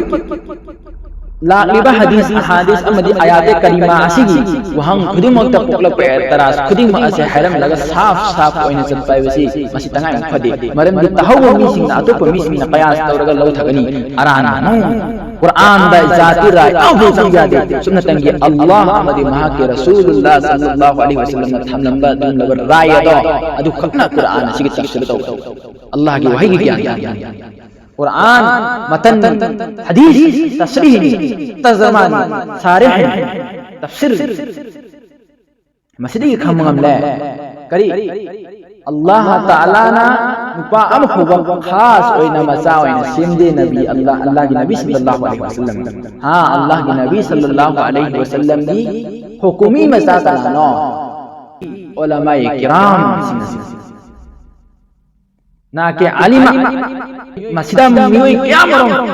ꯂꯥꯛꯂꯤꯕ ꯍꯗꯤꯁ, ꯑꯍꯥꯗꯤꯁ ꯑꯃꯗꯤ ꯑꯌꯥꯇꯦ ꯀꯔꯤꯃꯥ ꯑꯁꯤꯒꯤ ꯋꯥꯍꯪ ꯈꯨꯗꯤꯡꯃꯛꯇ ꯄꯣꯛꯂꯛꯄ ꯑꯦꯇꯔꯥꯖ ꯈꯨꯗꯤꯡꯃꯛ ꯑꯁꯦ ꯍꯥꯏꯔꯝꯂꯒ ꯁꯥꯐ ꯁꯥꯐ ꯑꯣꯏꯅ ꯆꯠꯄ ꯍꯥꯏꯕꯁꯤ ꯃꯁꯤ ꯇꯉꯥꯏ ꯐꯗꯦ꯫ ꯃꯔꯝꯗꯤ ꯇꯥꯍꯧꯕ ꯃꯤꯁꯤꯡꯅ ꯑꯇꯣꯞꯄ ꯃꯤꯁꯤꯡꯅ ꯀꯌꯥꯁ ꯇꯧꯔꯒ ꯂꯧꯊꯒꯅꯤ꯫ ꯑꯔꯥꯟꯕ ꯅꯨꯡ꯫ ꯀꯨꯔꯥꯟꯗ ꯖꯥꯇꯤ ꯔꯥꯏ ꯑꯃꯐꯥꯎ ꯆꯪꯕ ꯌꯥꯗꯦ꯫ ꯁꯨꯞꯅꯇꯪꯒꯤ ꯑꯜꯂꯥꯍ ꯑꯃꯗꯤ ꯃꯍꯥꯛꯀꯤ ꯔꯁꯨꯂꯨꯜꯂꯥꯍ ꯁꯜꯂꯜꯂꯥꯍꯨ ꯑꯂꯩꯍꯤ ꯋꯁꯜꯂꯝꯅ ꯊꯝꯂꯝꯕ ꯑꯗꯨꯒꯨꯝꯂꯕ ꯔꯥꯏ ꯑꯗꯣ, ꯑꯗꯨꯈꯛꯅ ꯀꯨꯔꯥꯟ ꯑꯁꯤꯒꯤ ꯇꯐꯁꯤꯔ ꯇꯧꯕ꯫ ꯑꯜꯂꯥꯍꯒꯤ ꯋꯥꯍꯩꯒꯤ ꯒ꯭ꯌꯥꯟ ꯇꯥꯕ꯫ ꯀꯨꯔꯥꯟ ꯃꯇꯟ, ꯍꯗꯤꯁ ꯇꯁꯔꯤꯍꯅꯤ, ꯇꯔꯖꯃꯥꯅꯤ, ꯁꯥꯔꯤꯍꯅꯤ, ꯇꯐꯁꯤꯔ꯫ ꯃꯁꯤꯗꯒꯤ ꯈꯪꯕ ꯉꯝꯂꯦ, ꯀꯔꯤ? ꯑꯜꯂꯥꯍ ꯇꯥꯂꯥꯅ ꯅꯨꯄꯥ ꯑꯃ ꯐꯥꯎꯕ ꯈꯥꯁ ꯑꯣꯏꯅ ꯃꯆꯥ ꯑꯣꯏꯅ ꯁꯦꯝꯗꯦ ꯅꯕꯤ ꯑꯜꯂꯥꯍ, ꯑꯜꯂꯥꯍꯒꯤ ꯅꯕꯤ ꯁꯜꯂꯜꯂꯥꯍꯨ ꯑꯂꯩꯍꯤ ꯋꯁꯜꯂꯝ꯫ ꯍꯥ, ꯑꯜꯂꯥꯍꯒꯤ ꯅꯕꯤ ꯁꯜꯂꯜꯂꯥꯍꯨ ꯑꯂꯩꯍꯤ ꯋꯁꯜꯂꯝꯒꯤ ꯍꯨꯀꯨꯃꯤ ꯃꯆꯥ ꯀꯅꯥꯅꯣ? ꯎꯂꯃꯥꯏ ꯀꯤꯔꯥꯝꯁꯤꯡ ꯑꯁꯤ꯫ ꯅꯥꯀꯦ ꯑꯥꯂꯤꯃ, ꯃꯁꯤꯗ ꯃꯤꯑꯣꯏ ꯀꯌꯥꯃꯔꯨꯝ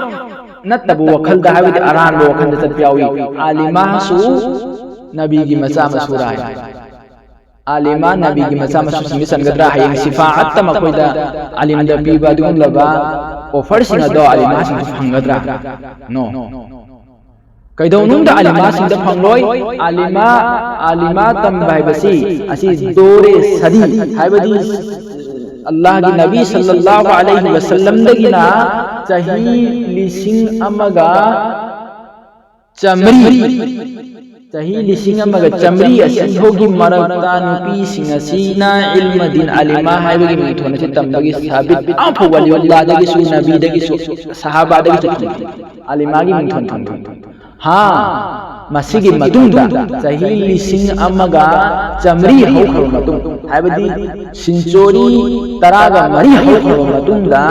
ꯅꯠꯇꯕ ꯋꯥꯈꯜꯗ, ꯍꯥꯏꯕꯗꯤ ꯑꯔꯥꯟꯕ ꯋꯥꯈꯜꯗ ꯆꯠꯄ ꯌꯥꯎꯏ꯫ ꯑꯥꯂꯤꯃꯥꯁꯨ ꯅꯕꯤꯒꯤ ꯃꯆꯥ ꯃꯁꯨꯔꯥ ꯍꯥꯏ꯫ ꯑꯥꯂꯤꯃꯥ ꯅꯕꯤꯒꯤ ꯃꯆꯥ ꯃꯁꯨꯁꯤꯡꯗ ꯆꯟꯒꯗ꯭ꯔꯥ? ꯍꯌꯦꯡ ꯁꯤꯐꯥꯑꯠꯇ ꯃꯈꯣꯏꯗ ꯑꯥꯂꯤꯝꯗ ꯄꯤꯕ ꯑꯗꯨꯒꯨꯝꯂꯕ offerꯁꯤꯡ ꯑꯗꯣ ꯑꯥꯂꯤꯃꯥꯁꯤꯡꯁꯨ ꯐꯪꯒꯗ꯭ꯔꯥ? No꯫ ꯀꯩꯗꯧꯅꯨꯡꯗ ꯑꯥꯂꯤꯃꯥꯁꯤꯡꯗ ꯐꯪꯂꯣꯏ꯫ ꯑꯥꯂꯤꯃꯥ, ꯑꯥꯂꯤꯃꯥ ꯇꯝꯕ ꯍꯥꯏꯕꯁꯤ ꯑꯁꯤ ꯗꯣꯔꯦ ꯁꯗꯤ, ꯍꯥꯏꯕꯗꯤ ꯑꯜꯂꯥꯍꯒꯤ ꯅꯕꯤ ꯁꯜꯂꯜꯂꯥꯍꯨ ꯑꯂꯩꯍꯤ ꯋꯁꯜꯂꯝꯗꯒꯤꯅ ꯆꯍꯤ ꯂꯤꯁꯤꯡ ꯑꯃꯒ ꯆꯥꯃꯔꯤ, ꯆꯍꯤ ꯂꯤꯁꯤꯡ ꯑꯃꯒ ꯆꯥꯃꯔꯤ ꯑꯁꯤꯐꯥꯎꯒꯤ ꯃꯔꯛꯇ ꯅꯨꯄꯤꯁꯤꯡ ꯑꯁꯤꯅ ꯏꯜꯃ ꯗꯤꯟ ꯑꯥꯂꯤꯃꯥ ꯍꯥꯏꯕꯒꯤ ꯃꯤꯡꯊꯣꯟ ꯑꯁꯤ ꯇꯝꯕꯒꯤ ꯁꯥꯕꯤꯠ ꯑꯃꯐꯥꯎ ꯋꯥꯂꯤꯎꯜꯂꯥꯍꯗꯒꯤꯁꯨ, ꯅꯕꯤꯗꯒꯤꯁꯨ, ꯁꯍꯥꯕꯥꯗꯒꯤꯁꯨ ꯐꯪꯗꯦ꯫ ꯑꯥꯂꯤꯃꯥꯒꯤ ꯃꯤꯡꯊꯣꯟ ꯐꯪꯗꯦ꯫ ꯍꯥ, ꯃꯁꯤꯒꯤ ꯃꯇꯨꯡꯗ ꯆꯍꯤ ꯂꯤꯁꯤꯡ ꯑꯃꯒ ꯆꯥꯃꯔꯤ ꯍꯧꯈ꯭ꯔꯕ ꯃꯇꯨꯡ, ꯍꯥꯏꯕꯗꯤ century ꯇꯔꯥꯒ ꯃꯔꯤ ꯍꯧꯈ꯭ꯔꯕ ꯃꯇꯨꯡꯗ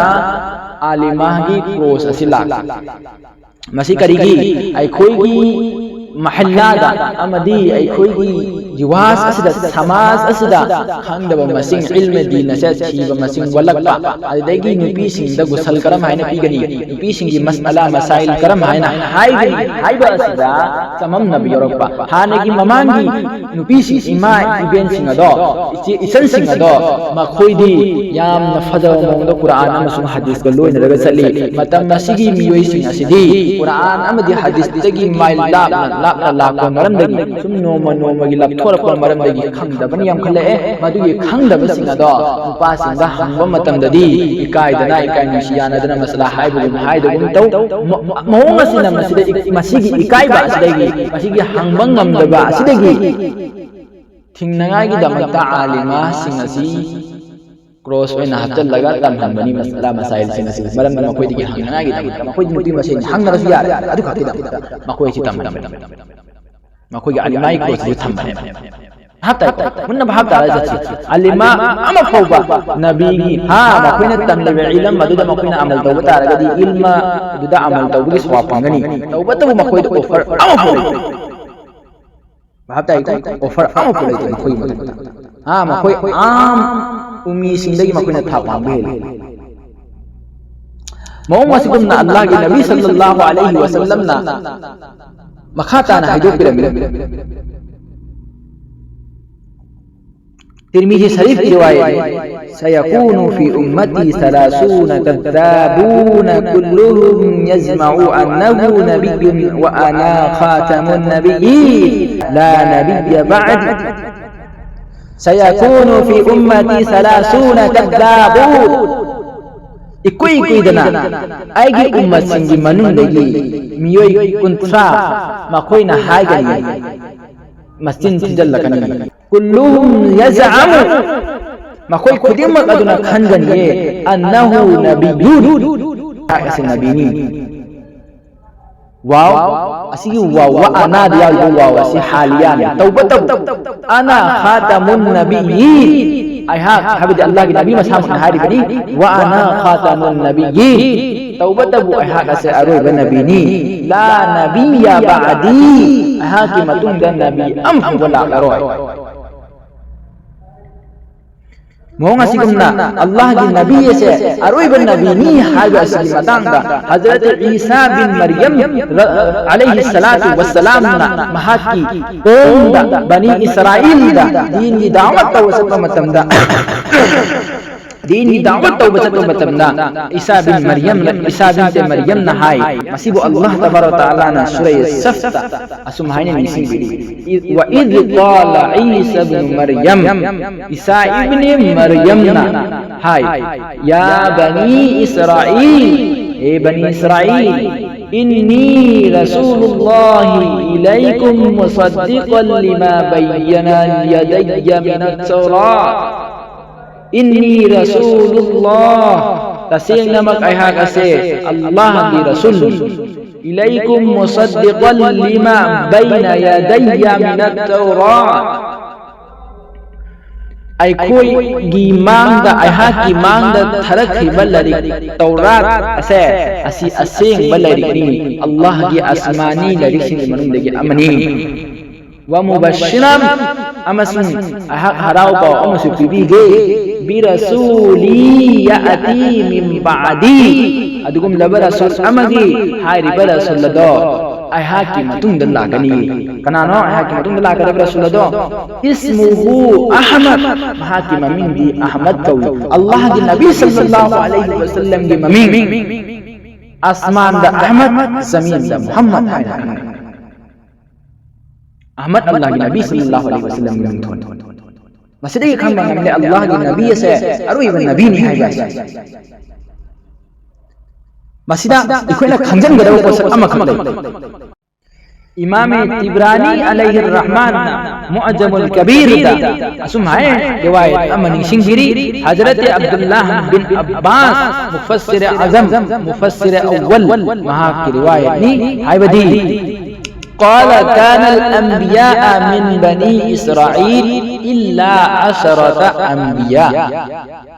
ꯑꯥꯂꯤꯃꯥꯒꯤ cross ꯑꯁꯤ ꯂꯥꯛꯈꯤ꯫ ꯃꯁꯤ ꯀꯔꯤꯒꯤ? ꯑꯩꯈꯣꯏꯒꯤ ꯃꯍꯜꯂꯥꯗ ꯑꯃꯗꯤ ꯑꯩꯈꯣꯏꯒꯤ ꯔꯤꯋꯥꯖ ꯑꯁꯤꯗ, ꯁꯃꯥꯖ ꯑꯁꯤꯗ ꯈꯪꯗꯕ ꯃꯁꯤꯡ, ꯏꯜꯃ ꯗꯤꯟ ꯑꯁꯦ ꯊꯤꯕ ꯃꯁꯤꯡ ꯋꯥꯠꯂꯛꯄ, ꯑꯗꯨꯗꯒꯤ ꯅꯨꯄꯤꯁꯤꯡꯗ ꯒꯨꯁꯜ ꯀꯔꯝ ꯍꯥꯏꯅ ꯄꯤꯒꯅꯤ, ꯅꯨꯄꯤꯁꯤꯡꯒꯤ ꯃꯁꯑꯂꯥ ꯃꯁꯥꯏꯜ ꯀꯔꯝ ꯍꯥꯏꯅ ꯍꯥꯏꯒꯅꯤ ꯍꯥꯏꯕ ꯑꯁꯤꯗ ꯆꯃꯝꯅꯕ ꯌꯥꯎꯔꯛꯄ꯫ ꯍꯥꯟꯅꯒꯤ ꯃꯃꯥꯡꯒꯤ ꯅꯨꯄꯤꯁꯤꯡ, ꯏꯃꯥ ꯏꯕꯦꯟꯁꯤꯡ ꯑꯗꯣ, ꯏꯆꯦ ꯏꯆꯟꯁꯤꯡ ꯑꯗꯣ, ꯃꯈꯣꯏꯗꯤ ꯌꯥꯝꯅ ꯐꯖꯕ ꯃꯑꯣꯡꯗ ꯀꯨꯔꯥꯟ ꯑꯃꯁꯨꯡ ꯍꯗꯤꯁꯀ ꯂꯣꯏꯅꯔꯒ ꯆꯠꯂꯤ꯫ ꯃꯇꯝ ꯑꯁꯤꯒꯤ ꯃꯤꯑꯣꯏꯁꯤꯡ ꯑꯁꯤꯗꯤ ꯀꯨꯔꯥꯟ ꯑꯃꯗꯤ ꯍꯗꯤꯁꯇꯒꯤ ꯃꯥꯏꯜ ꯂꯥꯞꯅ ꯂꯥꯞꯅ ꯂꯥꯛꯄ ꯃꯔꯝꯗꯒꯤ, ꯁꯨꯝ ꯅꯣꯡꯃ ꯅꯣꯡꯃꯒꯤ ꯂꯥꯞꯊꯣꯔꯛꯄ ꯃꯔꯝꯗꯒꯤ ꯈꯪꯗꯕꯅ ꯌꯥꯝꯈꯠꯂꯛꯑꯦ꯫ ꯃꯗꯨꯒꯤ ꯈꯪꯗꯕꯁꯤꯡ ꯑꯗꯣ ꯅꯨꯄꯥꯁꯤꯡꯗ ꯍꯪꯕ ꯃꯇꯝꯗꯗꯤ ꯏꯀꯥꯏꯗꯅ, ꯏꯀꯥꯏ ꯅꯨꯡꯁꯤ ꯌꯥꯅꯗꯅ ꯃꯁꯥꯂꯥ ꯍꯥꯏꯕꯒꯨꯝ ꯍꯥꯏꯗꯒꯨꯝ ꯇꯧ꯫ ꯃ-, ꯃꯑꯣꯡ ꯑꯁꯤꯅ ꯃꯁꯤꯗ ꯏ-, ꯃꯁꯤꯒꯤ ꯏꯀꯥꯏꯕ ꯑꯁꯤꯗꯒꯤ, ꯃꯁꯤꯒꯤ ꯍꯪꯕ ꯉꯝꯗꯕ ꯑꯁꯤꯗꯒꯤ ꯊꯤꯡꯅꯉꯥꯏꯒꯤꯗꯃꯛꯇ ꯑꯥꯂꯤꯃꯥꯁꯤꯡ ꯑꯁꯤ cross ꯑꯣꯏꯅ ꯍꯥꯞꯆꯤꯜꯂꯒ ꯇꯝꯍꯟꯕꯅꯤ ꯃꯁꯥꯂꯥ ꯃꯁꯥꯏꯜꯁꯤꯡ ꯑꯁꯤ꯫ ꯃꯔꯝꯗꯤ ꯃꯈꯣꯏꯗꯒꯤ ꯍꯪꯅꯉꯥꯏꯒꯤꯗꯃꯛꯇ, ꯃꯈꯣꯏꯗꯤ ꯅꯨꯄꯤ ꯃꯁꯦꯟ ꯍꯪꯅꯔꯁꯨ ꯌꯥꯔꯦ, ꯑꯗꯨ ꯈꯛꯀꯤꯗꯃꯛꯇ ꯃꯈꯣꯏ ꯑꯁꯤ ꯇꯝꯕꯅꯤ꯫ ꯃꯈꯣꯏꯒꯤ ꯑꯥꯂꯤꯃꯥꯒꯤ cross ꯑꯁꯤ ꯊꯝꯕꯅꯦꯕ꯫ ꯚꯥꯞ ꯇꯥꯏꯀꯣ? ꯃꯨꯟꯅ ꯚꯥꯞ ꯇꯥꯔꯒ ꯆꯠꯁꯤ꯫ ꯑꯂꯤꯃꯥ ꯑꯃ ꯐꯥꯎꯕ ꯅꯕꯤꯒꯤ, ꯍꯥ, ꯃꯈꯣꯏꯅ ꯇꯝꯂꯤꯕ ꯏꯜꯝ ꯑꯗꯨꯗ ꯃꯈꯣꯏꯅ ꯑꯃꯜ ꯇꯧꯕ ꯇꯥꯔꯒꯗꯤ, ꯏꯜꯝ ꯑꯗꯨꯗ ꯑꯃꯜ ꯇꯧꯕꯒꯤ ꯁꯋꯥꯕ ꯐꯪꯒꯅꯤ꯫ ꯇꯧꯕꯇꯕꯨ ꯃꯈꯣꯏꯗ offer ꯑꯃ ꯐꯥꯎ ꯂꯩꯇꯦ꯫ ꯚꯥꯞ ꯇꯥꯏꯀꯣ? Offer ꯑꯃ ꯐꯥꯎ ꯂꯩꯇꯦ ꯃꯈꯣꯏꯒꯤ ꯃꯊꯛꯇ꯫ ꯍꯥ, ꯃꯈꯣꯏ ꯑꯥꯝ ꯎꯃꯤꯁꯤꯡꯗꯒꯤ ꯃꯈꯣꯏꯅ ꯊꯥꯛ ꯋꯥꯡꯕ ꯍꯦꯜꯂꯤ꯫ ꯃꯑꯣꯡ ꯑꯁꯤꯒꯨꯝꯅ ꯑꯜꯂꯥꯍꯒꯤ ꯅꯕꯤ ꯁꯜꯂꯜꯂꯥꯍꯨ ꯑꯂꯩꯍꯤ ꯋꯁꯜꯂꯝꯅ ꯃꯈꯥ ꯇꯥꯅ ꯍꯥꯏꯗꯣꯛꯄꯤꯔꯝꯃꯤ꯫ ꯇꯤꯔꯃꯤꯖꯤ ꯁꯔꯤꯐꯀꯤ ꯔꯤꯋꯥꯌꯠꯅꯤ꯫ سيكون في أمتي ثلاثون كذابون كلهم يزعم أنه نبي وأنا خاتم النبيين لا نبي بعدي. سيكون في أمتي ثلاثون كذابون. ꯏꯀꯨꯏ ꯀꯨꯏꯗꯅ ꯑꯩꯒꯤ ꯎꯝꯃꯠꯁꯤꯡꯒꯤ ꯃꯅꯨꯡꯗꯒꯤ ꯃꯤꯑꯣꯏ ꯀꯨꯟꯊ꯭ꯔꯥ ꯃꯈꯣꯏꯅ ꯍꯥꯏꯒꯅꯤ, ꯃꯆꯤꯟ ꯊꯤꯖꯤꯜꯂꯛꯀꯅꯤ꯫ كلهم يزعم, ꯃꯈꯣꯏ ꯈꯨꯗꯤꯡꯃꯛ ꯑꯗꯨꯅ ꯈꯟꯒꯅꯤꯌꯦ, أنه نبي, ꯑꯩꯁꯦ ꯅꯕꯤꯅꯤ꯫ ꯋꯥꯎ, ꯑꯁꯤꯒꯤ ꯋꯥꯎ, ꯋꯥ ꯑꯅꯥꯗ ꯌꯥꯎꯔꯤꯕ ꯋꯥꯎ ꯑꯁꯤ ꯍꯥꯂꯤꯌꯥꯅꯤ꯫ ꯇꯧꯕꯇꯕꯨ, أنا خاتم النبيين, ꯑꯩꯍꯥꯛ, ꯍꯥꯏꯕꯗꯤ ꯑꯜꯂꯥꯍꯒꯤ ꯅꯕꯤ ꯃꯁꯥꯃꯛꯅ ꯍꯥꯏꯔꯤꯕꯅꯤ, وأنا خاتم النبيين, ꯇꯧꯕꯇꯕꯨ ꯑꯩꯍꯥꯛ ꯑꯁꯦ ꯑꯔꯣꯏꯕ ꯅꯕꯤꯅꯤ꯫ لا نبي بعدي, ꯑꯩꯍꯥꯛꯀꯤ ꯃꯇꯨꯡꯗ ꯅꯕꯤ ꯑꯃꯐꯥꯎꯕ ꯂꯥꯛꯂꯔꯣꯏ꯫ ꯃꯑꯣꯡ ꯑꯁꯤꯒꯨꯝꯅ ꯑꯜꯂꯥꯍꯒꯤ ꯅꯕꯤ ꯑꯁꯦ ꯑꯔꯣꯏꯕ ꯅꯕꯤꯅꯤ ꯍꯥꯏꯕ ꯑꯁꯤꯒꯤ ꯃꯇꯥꯡꯗ ꯍꯖꯔꯠ ꯏꯁꯥ ꯕꯤꯟ ꯃꯔꯤꯌꯝ ꯔ-, ꯑꯂꯩꯍꯤ ꯁꯂꯥꯇꯨ ꯋꯁꯁꯂꯥꯝꯅ ꯃꯍꯥꯛꯀꯤ ꯀꯣꯝꯗ, ꯕꯅꯤ ꯏꯁꯔꯥꯏꯜꯗ ꯗꯤꯟꯒꯤ ꯗꯥꯋꯠ ꯇꯧꯕ ꯆꯠꯄ ꯃꯇꯝꯗ, ꯗꯤꯟꯒꯤ ꯗꯥꯋꯠ ꯇꯧꯕ ꯆꯠꯄ ꯃꯇꯝꯗ ꯏꯁꯥ ꯕꯤꯟ ꯃꯔꯤꯌꯝꯅ, ꯏꯁꯥ ꯕꯤꯟꯇꯦ ꯃꯔꯤꯌꯝꯅ ꯍꯥꯏ, ꯃꯁꯤꯕꯨ ꯑꯜꯂꯥꯍ ꯇꯕꯥꯔꯛ ꯋ ꯇꯥꯂꯥꯅ ꯁꯨꯔꯥ ꯁꯐꯇ ꯑꯁꯨꯝ ꯍꯥꯏꯅ ꯅꯤꯡꯁꯤꯡꯕꯤꯔꯤ, إذ، وإذ قال عيسى ابن مريم, ꯏꯁꯥ ꯏꯕꯅꯤ ꯃꯔꯤꯌꯝꯅ ꯍꯥꯏ, يا بني إسرائيل, ꯍꯦ ꯕꯅꯤ ꯏꯁꯔꯥꯏꯜ, إني رسول الله إليكم مصدقا لما بين يدي من التوراة. إني رسول الله, ꯇꯁꯦꯡꯅꯃꯛ ꯑꯩꯍꯥꯛ ꯑꯁꯦ ꯑꯜꯂꯥꯍꯒꯤ ꯔꯁꯨꯜꯅꯤ꯫ إليكم مصدقا لما بين يدي من التوراة. ꯑꯩꯈꯣꯏꯒꯤ ꯃꯥꯡꯗ, ꯑꯩꯍꯥꯛꯀꯤ ꯃꯥꯡꯗ ꯊꯥꯔꯛꯈꯤꯕ ꯂꯥꯏꯔꯤꯛ ꯇꯧꯔꯥꯠ ꯑꯁꯦ, ꯑꯁꯤ ꯑꯁꯦꯡꯕ ꯂꯥꯏꯔꯤꯛꯅꯤ, ꯑꯜꯂꯥꯍꯒꯤ ꯑꯁꯃꯥꯅꯤ ꯂꯥꯏꯔꯤꯛꯁꯤꯡꯒꯤ ꯃꯅꯨꯡꯗꯒꯤ ꯑꯃꯅꯤ꯫ ꯋꯥ ꯃꯨꯕꯁꯤꯔꯥꯟ, ꯑꯃꯁꯨꯡ ꯑꯩꯍꯥꯛ ꯍꯔꯥꯎ ꯄꯥꯎ ꯑꯃꯁꯨ ꯄꯤꯕꯤꯒꯦ꯫ ꯕꯤꯔꯁꯨꯂꯤ ꯌꯥꯑꯇꯤ ꯃꯤꯟ ꯕꯥꯗꯤ, ꯑꯗꯨꯒꯨꯝꯂꯕ ꯔꯁꯨꯜ ꯑꯃꯒꯤ, ꯍꯥꯏꯔꯤꯕ ꯔꯁꯨꯜ ꯑꯗꯣ ꯑꯩꯍꯥꯛꯀꯤ ꯃꯇꯨꯡꯗ ꯂꯥꯛꯀꯅꯤ꯫ ꯀꯅꯥꯅꯣ ꯑꯩꯍꯥꯛꯀꯤ ꯃꯇꯨꯡꯗ ꯂꯥꯛꯀꯗꯕ ꯔꯁꯨꯜ ꯑꯗꯣ? ꯏꯁꯃꯨꯍꯨ ꯑꯍꯃꯗ, ꯃꯍꯥꯛꯀꯤ ꯃꯃꯤꯡꯗꯤ ꯑꯍꯃꯗ ꯀꯧꯏ꯫ ꯑꯜꯂꯥꯍꯒꯤ ꯅꯕꯤ ꯁꯜꯂꯜꯂꯥꯍꯨ ꯑꯂꯩꯍꯤ ꯋꯁꯜꯂꯝꯒꯤ ꯃꯃꯤꯡ ꯑꯁꯃꯥꯟꯗ ꯑꯍꯃꯗ, ꯖꯃꯤꯟꯗ ꯃꯨꯍꯝꯃꯗ ꯍꯥꯏꯅ ꯈꯪꯅꯩ꯫ ꯑꯍꯃꯗ ꯑꯜꯂꯥꯍꯒꯤ ꯅꯕꯤ ꯁꯜꯂꯜꯂꯥꯍꯨ ꯑꯂꯩꯍꯤ ꯋꯁꯜꯂꯝꯒꯤ ꯃꯤꯡꯊꯣꯜ꯫ ꯃꯁꯤꯗꯒꯤ ꯈꯪꯕ ꯉꯝꯂꯦ ꯑꯜꯂꯥꯍꯒꯤ ꯅꯕꯤ ꯑꯁꯦ ꯑꯔꯣꯏꯕ ꯅꯕꯤꯅꯤ ꯍꯥꯏꯕ ꯑꯁꯤ꯫ ꯃꯁꯤꯗ ꯑꯩꯈꯣꯏꯅ ꯈꯪꯖꯤꯟꯒꯗꯕ ꯄꯣꯠꯁꯛ ꯑꯃꯈꯛ ꯂꯩ꯫ ꯏꯃꯥꯃꯦ ꯇꯤꯕ꯭ꯔꯥꯅꯤ ꯑꯂꯩꯍꯤ ꯔꯍꯃꯥꯟꯅ ꯃꯨꯑꯖꯃꯨꯜ ꯀꯕꯤꯔꯗ ꯑꯁꯨꯝ ꯍꯥꯏ, ꯔꯤꯋꯥꯌꯠ ꯑꯃ ꯅꯤꯡꯁꯤꯡꯕꯤꯔꯤ, ꯍꯖꯔꯠ ꯑꯕꯗꯨꯜꯂꯥꯍ ꯕꯤꯟ ꯑꯕꯕꯥꯁ, ꯃꯨꯐꯁꯤꯔ ꯑꯖꯝ, ꯃꯨꯐꯁꯤꯔ ꯑꯋ꯭ꯋꯜ, ꯃꯍꯥꯛꯀꯤ ꯔꯤꯋꯥꯌꯠꯅꯤ, ꯍꯥꯏꯕꯗꯤ, قال كان الأنبياء من بني إسرائيل إلا عشرة أنبياء.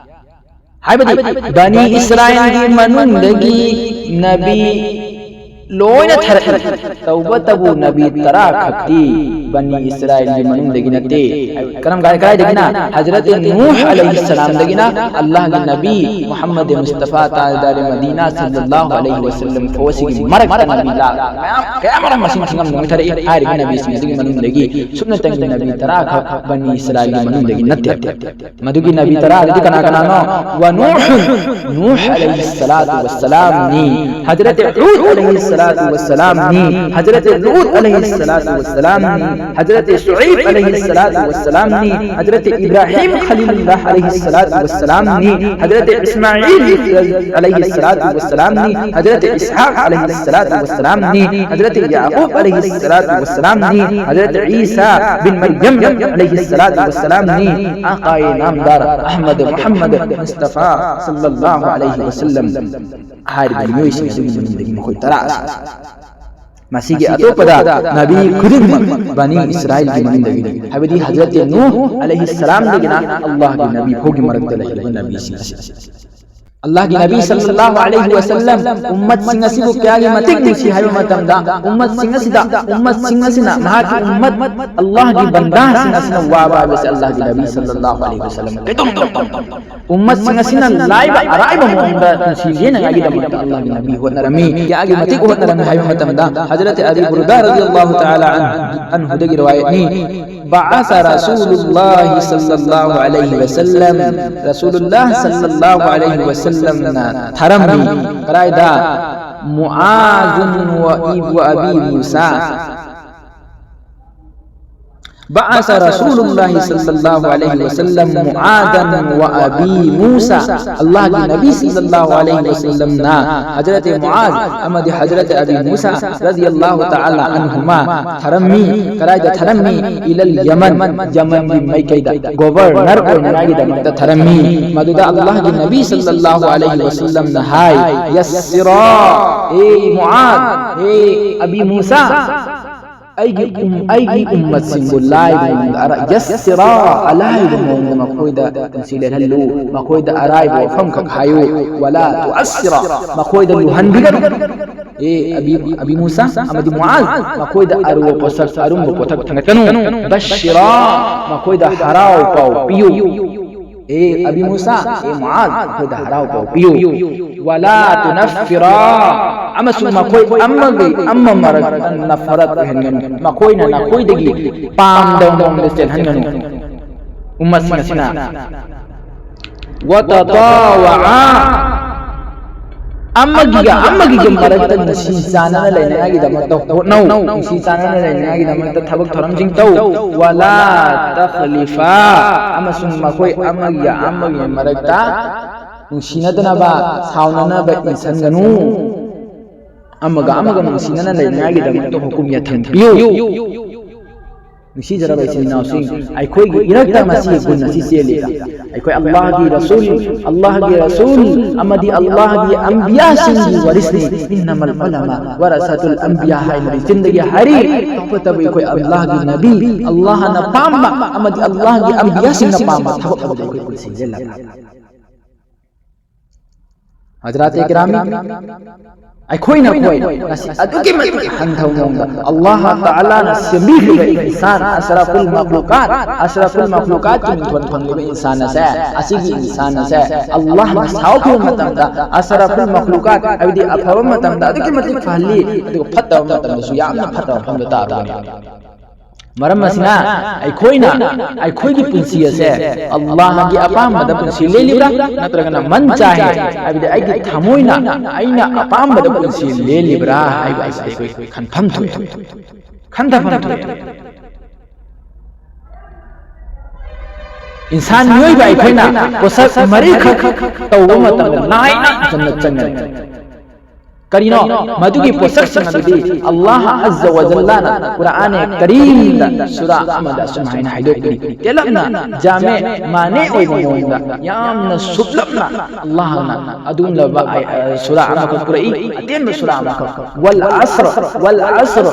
ꯍꯥꯏꯕꯗꯤ, ꯕꯅꯤ ꯏꯁꯔꯥꯏꯜꯒꯤ ꯃꯅꯨꯡꯗꯒꯤ ꯅꯕꯤ ꯂꯣꯏꯅ ꯊꯥꯔꯛꯏ, ꯇꯧꯕꯇꯕꯨ ꯅꯕꯤ ꯇꯔꯥ ꯈꯛꯇꯤ ꯕꯅꯤ ꯏꯁꯔꯥꯏꯜꯒꯤ ꯃꯅꯨꯡꯗꯒꯤ ꯅꯠꯇꯦ꯫ ꯀꯔꯝ ꯀꯥꯏ, ꯀꯗꯥꯏꯗꯒꯤꯅ? ꯍꯖꯔꯠ ꯅꯨꯍ ꯑꯂꯩꯍꯤ ꯁꯂꯥꯝꯗꯒꯤꯅ ꯑꯜꯂꯥꯍꯒꯤ ꯅꯕꯤ ꯃꯨꯍꯝꯃꯗ ꯃꯨꯁꯇꯐꯥ ꯇꯥꯖꯗꯥꯔ ꯃꯗꯤꯅꯥ ꯁꯜꯂꯜꯂꯥꯍꯨ ꯑꯂꯩꯍꯤ ꯋꯁꯜꯂꯝ ꯐꯥꯎꯕꯁꯤꯒꯤ ꯃꯔꯛꯇ ꯅꯕꯤ ꯂꯥꯛ ꯃꯌꯥꯝ, ꯀꯌꯥꯃꯔꯨꯝ ꯃꯁꯤꯡ ꯊꯤꯉꯝꯗꯅ ꯊꯥꯔꯛꯏ꯫ ꯍꯥꯏꯔꯤꯕ ꯅꯕꯤꯁꯤꯡ ꯑꯗꯨꯒꯤ ꯃꯅꯨꯡꯗꯒꯤ ꯁꯨꯞꯅꯇꯪꯒꯤ ꯅꯕꯤ ꯇꯔꯥ ꯈꯛ ꯕꯅꯤ ꯏꯁꯔꯥꯏꯜꯒꯤ ꯃꯅꯨꯡꯗꯒꯤ ꯅꯠꯇꯦ꯫ ꯃꯗꯨꯒꯤ ꯅꯕꯤ ꯇꯔꯥ ꯑꯗꯨꯗꯤ ꯀꯅꯥ ꯀꯅꯥꯅꯣ? ونوح، ꯅꯨꯍ ꯑꯂꯩꯍꯤ ꯁꯂꯥꯇꯨ ꯋꯁꯁꯂꯥꯝꯅꯤ꯫ ꯍꯖꯔꯠ ꯍꯨꯗ ꯑꯂꯩꯍꯤ ꯁꯂꯥꯇꯨ ꯋꯁꯁꯂꯥꯝꯅꯤ꯫ ꯍꯖꯔꯠ ꯂꯨꯠ ꯑꯂꯩꯍꯤ ꯁꯂꯥꯇꯨ ꯋꯁꯁꯂꯥꯝꯅꯤ꯫ ꯍꯖꯔꯠ ꯁꯨꯑꯩꯕ ꯑꯂꯩꯍꯤ ꯁꯂꯥꯇꯨ ꯋꯁꯁꯂꯥꯝꯅꯤ꯫ ꯍꯖꯔꯠ ꯏꯕ꯭ꯔꯥꯍꯤꯝ ꯈꯂꯤꯂꯨꯜꯂꯥꯍ ꯑꯂꯩꯍꯤ ꯁꯂꯥꯇꯨ ꯋꯁꯁꯂꯥꯝꯅꯤ꯫ ꯍꯖꯔꯠ ꯏꯁꯃꯥꯏꯜ ꯑꯂꯩꯍꯤ ꯁꯂꯥꯇꯨ ꯋꯁꯁꯂꯥꯝꯅꯤ꯫ ꯍꯖꯔꯠ ꯏꯁꯍꯥꯛ ꯑꯂꯩꯍꯤ ꯁꯂꯥꯇꯨ ꯋꯁꯁꯂꯥꯝꯅꯤ꯫ ꯍꯖꯔꯠ ꯌꯥꯀꯨꯕ ꯑꯂꯩꯍꯤ ꯁꯂꯥꯇꯨ ꯋꯁꯁꯂꯥꯝꯅꯤ꯫ ꯍꯖꯔꯠ ꯏꯁꯥ ꯕꯤꯟ ꯃꯔꯌꯝ ꯑꯂꯩꯍꯤ ꯁꯂꯥꯇꯨ ꯋꯁꯁꯂꯥꯝꯅꯤ꯫ ꯑꯥꯀꯥꯌꯦ ꯅꯥꯝꯗꯥꯔ ꯑꯍꯃꯗ ꯃꯨꯍꯝꯃꯗ ꯃꯨꯁꯇꯐꯥ ꯁꯜꯂꯜꯂꯥꯍꯨ ꯑꯂꯩꯍꯤ ꯋꯁꯜꯂꯝ꯫ ꯍꯥꯏꯔꯤꯕ ꯃꯤꯑꯣꯏꯁꯤꯡ ꯑꯗꯨꯒꯤ ꯃꯅꯨꯡꯗꯒꯤ ꯃꯈꯣꯏ ꯇꯔꯥ ꯑꯁꯤ꯫ ꯃꯁꯤꯒꯤ ꯑꯇꯣꯞꯄꯗ ꯅꯕꯤ ꯈꯨꯗꯤꯡꯃꯛ ꯕꯅꯤ ꯏꯁꯔꯥꯏꯜꯒꯤ ꯃꯅꯨꯡꯗꯒꯤꯅꯤ, ꯍꯥꯏꯕꯗꯤ ꯍꯖꯔꯠ ꯅꯨꯍ ꯑꯂꯩꯍꯤ ꯁꯂꯥꯝꯗꯒꯤꯅ ꯑꯜꯂꯥꯍꯒꯤ ꯅꯕꯤ ꯐꯥꯎꯒꯤ ꯃꯔꯛꯇ ꯂꯩꯔꯤꯕ ꯅꯕꯤꯁꯤꯡ ꯑꯁꯤ꯫ ꯑꯜꯂꯥꯍꯒꯤ ꯅꯕꯤ ꯁꯜꯂꯜꯂꯥꯍꯨ ꯑꯂꯩꯍꯤ ꯋꯁꯜꯂꯝ ꯎꯝꯃꯠꯁꯤꯡ ꯑꯁꯤꯕꯨ ꯀꯌꯥꯒꯤ ꯃꯇꯤꯛ ꯅꯨꯡꯁꯤ ꯍꯥꯏꯕ ꯃꯇꯝꯗ, ꯎꯝꯃꯠꯁꯤꯡ ꯑꯁꯤꯗ, ꯎꯝꯃꯠꯁꯤꯡ ꯑꯁꯤꯅ, ꯃꯍꯥꯛꯀꯤ ꯎꯝꯃꯠ, ꯑꯜꯂꯥꯍꯒꯤ ꯕꯟꯗꯥꯁꯤꯡ ꯑꯁꯤꯅ ꯋꯥꯕ ꯍꯥꯏꯕꯁꯦ ꯑꯜꯂꯥꯍꯒꯤ ꯅꯕꯤ ꯁꯜꯂꯜꯂꯥꯍꯨ ꯑꯂꯩꯍꯤ ꯋꯁꯜꯂꯝ ꯀꯩꯗꯧꯅꯨꯡꯗ ꯎꯝꯃꯠꯁꯤꯡ ꯑꯁꯤꯅ ꯂꯥꯏꯕ ꯑꯔꯥꯏꯕ ꯃꯑꯣꯡꯗ ꯅꯨꯡꯁꯤꯅꯅꯉꯥꯏꯒꯤꯗꯃꯛꯇ ꯑꯜꯂꯥꯍꯒꯤ ꯅꯕꯤ ꯍꯣꯠꯅꯔꯝꯃꯤ꯫ ꯀꯌꯥꯒꯤ ꯃꯇꯤꯛ ꯍꯣꯠꯅꯔꯝꯃꯤ ꯍꯥꯏꯕ ꯃꯇꯝꯗ ꯍꯖꯔꯠ ꯑꯕꯤ ꯕꯨꯔꯗꯥ ꯔꯗꯤꯌꯜꯂꯥꯍꯨ ꯇꯥꯂꯥ ꯑꯟꯍꯨ, ꯑꯟꯍꯨꯗꯒꯤ ꯔꯋꯥꯌꯠꯅꯤ꯫ بعث رسول الله صلى الله عليه وسلم، ꯔꯁꯨꯂꯨꯜꯂꯥꯍ ꯁꯜꯂꯜꯂꯥꯍꯨ ꯑꯂꯩꯍꯤ ꯋꯁꯜꯂꯝꯅ ꯊꯥꯔꯝꯃꯤ꯫ ꯀꯗꯥꯏꯗ? معاذ و، وأبي موسى. بعث رسول الله صلى الله عليه وسلم معاذا وأبي موسى. ꯑꯜꯂꯥꯍꯒꯤ ꯅꯕꯤ ꯁꯜꯂꯜꯂꯥꯍꯨ ꯑꯂꯩꯍꯤ ꯋꯁꯜꯂꯝꯅ ꯍꯖꯔꯠ ꯃꯨꯑꯥꯖ ꯑꯃꯗꯤ ꯍꯖꯔꯠ ꯑꯕꯤ ꯃꯨꯁꯥ ꯔꯗꯤꯌꯜꯂꯥꯍꯨ ꯇꯥꯂꯥ ꯑꯟꯍꯨꯃꯥ ꯊꯥꯔꯝꯃꯤ꯫ ꯀꯗꯥꯏꯗ ꯊꯥꯔꯝꯃꯤ? إلى اليمن، ꯌꯃꯟꯒꯤ ꯃꯥꯏꯀꯩꯗ ꯒꯣꯕꯔꯅꯔ ꯑꯣꯏꯅꯉꯥꯏꯒꯤꯗꯃꯛꯇ ꯊꯥꯔꯝꯃꯤ꯫ ꯃꯗꯨꯗ ꯑꯜꯂꯥꯍꯒꯤ ꯅꯕꯤ ꯁꯜꯂꯜꯂꯥꯍꯨ ꯑꯂꯩꯍꯤ ꯋꯁꯜꯂꯝꯅ ꯍꯥꯏ, يسرا، ꯍꯦ ꯃꯨꯑꯥꯖ، ꯍꯦ ꯑꯕꯤ ꯃꯨꯁꯥ, ꯑꯩꯒꯤ ꯎꯝ-, ꯑꯩꯒꯤ ꯎꯝꯃꯠꯁꯤꯡꯕꯨ ꯂꯥꯏꯕ ꯃꯑꯣꯡꯗ ꯑꯔꯥꯏ-, يسرا، ꯑꯂꯥꯏꯕ ꯃꯑꯣꯡꯗ ꯃꯈꯣꯏꯗ ꯄꯨꯟꯁꯤ ꯂꯦꯜꯍꯜꯂꯨ, ꯃꯈꯣꯏꯗ ꯑꯔꯥꯏꯕ ꯋꯥꯐꯝꯈꯛ ꯍꯥꯏꯌꯨ꯫ ولا تعسرا، ꯃꯈꯣꯏꯗ ꯂꯨꯍꯟꯕꯤꯒꯅꯨ꯫ ꯑꯦ ꯑꯕꯤ, ꯑꯕꯤ ꯃꯨꯁꯥ ꯑꯃꯗꯤ ꯃꯨꯑꯥꯖ, ꯃꯈꯣꯏꯗ ꯑꯔꯨꯕ ꯄꯣꯠꯁꯛ, ꯑꯔꯨꯝꯕ ꯄꯣꯠꯁꯛ ꯊꯥꯡꯒꯠꯀꯅꯨ꯫ بشرا، ꯃꯈꯣꯏꯗ ꯍꯔꯥꯎ ꯄꯥꯎ ꯄꯤꯌꯨ꯫ ꯑꯦ ꯑꯕꯤ ꯃꯨꯁꯥ, ꯑꯦ ꯃꯨꯑꯥꯖ, ꯃꯈꯣꯏꯗ ꯍꯔꯥꯎ ꯄꯥꯎ ꯄꯤꯌꯨ꯫ ولا تنفرا، ꯑꯃꯁꯨꯡ ꯃꯈꯣꯏ ꯑꯃꯒꯤ ꯑꯃ ꯃꯔꯛꯇ ꯅꯐꯔꯠ ꯑꯣꯏꯍꯟꯒꯅꯨ꯫ ꯃꯈꯣꯏꯅ ꯅꯈꯣꯏꯗꯒꯤ ꯄꯥꯝꯗꯕ ꯃꯑꯣꯡꯗ ꯆꯦꯜꯍꯟꯒꯅꯨ꯫ ꯎꯝꯃꯠꯁꯤꯡ ꯑꯁꯤꯅ وتطاوعا، ꯑꯃꯒꯤꯒ ꯑꯃꯒꯤꯒ ꯃꯔꯛꯇ ꯅꯨꯡꯁꯤ ꯆꯥꯟꯅꯅ ꯂꯩꯅꯉꯥꯏꯒꯤꯗꯃꯛꯇ ꯍꯣꯠꯅꯧ, ꯅꯨꯡꯁꯤ ꯆꯥꯟꯅꯅ ꯂꯩꯅꯉꯥꯏꯒꯤꯗꯃꯛꯇ ꯊꯕꯛ ꯊꯧꯔꯝꯁꯤꯡ ꯇꯧ꯫ ولا تخلفا، ꯑꯃꯁꯨꯡ ꯃꯈꯣꯏ ꯑꯃꯒꯤ ꯑꯃꯒꯤ ꯃꯔꯛꯇ ꯅꯨꯡꯁꯤꯅꯗꯅꯕ, ꯁꯥꯎꯅꯅꯕ ꯏꯟꯁꯟꯒꯅꯨ꯫ ꯑꯃꯒ ꯑꯃꯒ ꯅꯨꯡꯁꯤꯅꯅ ꯂꯩꯅꯉꯥꯏꯒꯤꯗꯃꯛꯇ ꯍꯨꯀꯨꯝ ꯌꯥꯊꯪ ꯄꯤꯌꯨ꯫ ꯅꯨꯡꯁꯤꯖꯔꯕ ꯏꯆꯤꯟ ꯏꯅꯥꯎꯁꯤꯡ, ꯑꯩꯈꯣꯏꯒꯤ ꯏꯔꯛꯇ ꯃꯁꯤꯒꯤ ꯒꯨꯟ ꯑꯁꯤ ꯆꯦꯜꯂꯤꯕ꯭ꯔꯥ? ꯑꯩꯈꯣꯏ ꯑꯜꯂꯥꯍꯒꯤ ꯔꯁꯨꯜ, ꯑꯜꯂꯥꯍꯒꯤ ꯔꯁꯨꯜ ꯑꯃꯗꯤ ꯑꯜꯂꯥꯍꯒꯤ ꯑꯝꯕꯤꯌꯥꯁꯤꯡꯒꯤ ꯋꯥꯔꯤꯁꯅꯤ꯫ "ꯏꯟꯅꯃꯜ ꯎꯂꯃꯥ ꯋꯔꯁꯥꯇꯨꯜ ꯑꯝꯕꯤꯌꯥ" ꯍꯥꯏꯅ ꯆꯤꯟꯗꯒꯤ ꯍꯥꯏꯔꯤ꯫ ꯇꯧꯕꯇꯕꯨ ꯑꯩꯈꯣꯏ ꯑꯜꯂꯥꯍꯒꯤ ꯅꯕꯤ, ꯑꯜꯂꯥꯍꯅ ꯄꯥꯝꯕ ꯑꯃꯗꯤ ꯑꯜꯂꯥꯍꯒꯤ ꯑꯝꯕꯤꯌꯥꯁꯤꯡꯅ ꯄꯥꯝꯕ ꯊꯕꯛ ꯑꯗꯨꯗ ꯑꯩꯈꯣꯏ ꯄꯨꯟꯁꯤ ꯂꯦꯜꯂꯕ꯭ꯔꯥ? ꯍꯖꯔꯥꯇꯦ ꯀꯤꯔꯥꯃꯤ, ꯑꯩꯈꯣꯏꯅ ꯑꯩꯈꯣꯏ ꯉꯁꯤ ꯑꯗꯨꯛꯀꯤ ꯃꯇꯤꯛ ꯍꯟꯊꯕ ꯃꯑꯣꯡꯗ ꯑꯜꯂꯥꯍ ꯇꯥꯂꯥꯅ ꯁꯦꯝꯕꯤꯈ꯭ꯔꯤꯕ ꯏꯟꯁꯥꯟ, ꯑꯁꯔꯐꯨꯜ ꯃꯈꯂꯨꯀꯥꯠ, ꯑꯁꯔꯐꯨꯜ ꯃꯈꯂꯨꯀꯥꯠꯀꯤ ꯃꯤꯡꯊꯣꯟ ꯐꯪꯂꯤꯕ ꯏꯟꯁꯥꯟ ꯑꯁꯦ, ꯑꯁꯤꯒꯤ ꯏꯟꯁꯥꯟ ꯑꯁꯦ ꯑꯜꯂꯥꯍꯅ ꯁꯥꯎꯈꯤꯕ ꯃꯇꯝꯗ, ꯑꯁꯔꯐꯨꯜ ꯃꯈꯂꯨꯀꯥꯠ ꯍꯥꯏꯕꯗꯤ ꯑꯐꯕ ꯃꯇꯝꯗ ꯑꯗꯨꯛꯀꯤ ꯃꯇꯤꯛ ꯐꯍꯜꯂꯤ, ꯑꯗꯨꯒ ꯐꯠꯇꯕ ꯃꯇꯝꯗꯁꯨ ꯌꯥꯝꯅ ꯐꯠꯇꯕ ꯃꯐꯝꯗ ꯇꯥꯕꯅꯤ꯫ ꯃꯔꯝ ꯑꯁꯤꯅ ꯑꯩꯈꯣꯏꯅ ꯑꯩꯈꯣꯏꯒꯤ ꯄꯨꯟꯁꯤ ꯑꯁꯦ ꯑꯜꯂꯥꯍꯒꯤ ꯑꯄꯥꯝꯕꯗ ꯄꯨꯟꯁꯤ ꯂꯦꯜꯂꯤꯕ꯭ꯔꯥ, ꯅꯠꯇ꯭ꯔꯒꯅ ꯃꯟ ꯆꯥꯍꯦ, ꯍꯥꯏꯕꯗꯤ ꯑꯩꯒꯤ ꯊꯃꯣꯏꯅ ꯑꯩꯅ ꯑꯄꯥꯝꯕꯗ ꯄꯨꯟꯁꯤ ꯂꯦꯜꯂꯤꯕ꯭ꯔꯥ ꯍꯥꯏꯕ ꯑꯁꯤ ꯑꯩꯈꯣꯏ ꯈꯟꯐꯝ ꯊꯣꯛꯏ, ꯈꯟꯊꯐꯝ ꯊꯣꯛꯏ꯫ ꯏꯟꯁꯥꯟ ꯃꯤꯑꯣꯏꯕ ꯑꯩꯈꯣꯏꯅ ꯄꯣꯠꯁꯛ ꯃꯔꯤꯈꯛ ꯇꯧꯕ ꯃꯇꯝꯗ ꯅꯥꯏꯅ ꯖꯟꯅꯠ ꯆꯪꯒꯅꯤ꯫ ꯀꯔꯤꯅꯣ? ꯃꯗꯨꯒꯤ ꯄꯣꯠꯁꯛꯁꯤꯡ ꯑꯗꯨꯗꯤ ꯑꯜꯂꯥꯍ ꯑꯖꯖ ꯋꯥ ꯖꯜꯂꯥꯅ ꯀꯨꯔꯑꯥꯅꯦ ꯀꯔꯤꯝꯗ ꯁꯨꯔꯥ ꯑꯃꯗ ꯑꯁꯨꯝ ꯍꯥꯏꯅ ꯍꯥꯏꯗꯣꯛꯄꯅꯤ, ꯇꯦꯜꯂꯞꯅ, ꯖꯥꯃꯦ ꯃꯥꯅꯦ ꯑꯣꯏꯕ ꯃꯑꯣꯡꯗ, ꯌꯥꯝꯅ ꯁꯨꯞꯂꯞꯅ ꯑꯜꯂꯥꯍꯅ ꯑꯗꯨꯒꯨꯝꯂꯕ ꯑꯥꯏ-, ꯑ, ꯁꯨꯔꯥ ꯑꯃꯈꯛ ꯄꯨꯔꯛꯏ, ꯑꯇꯦꯟꯕ ꯁꯨꯔꯥ ꯑꯃꯈꯛ꯫ "ꯋꯜ ꯑꯁ꯭ꯔ, ꯋꯜ ꯑꯁ꯭ꯔ",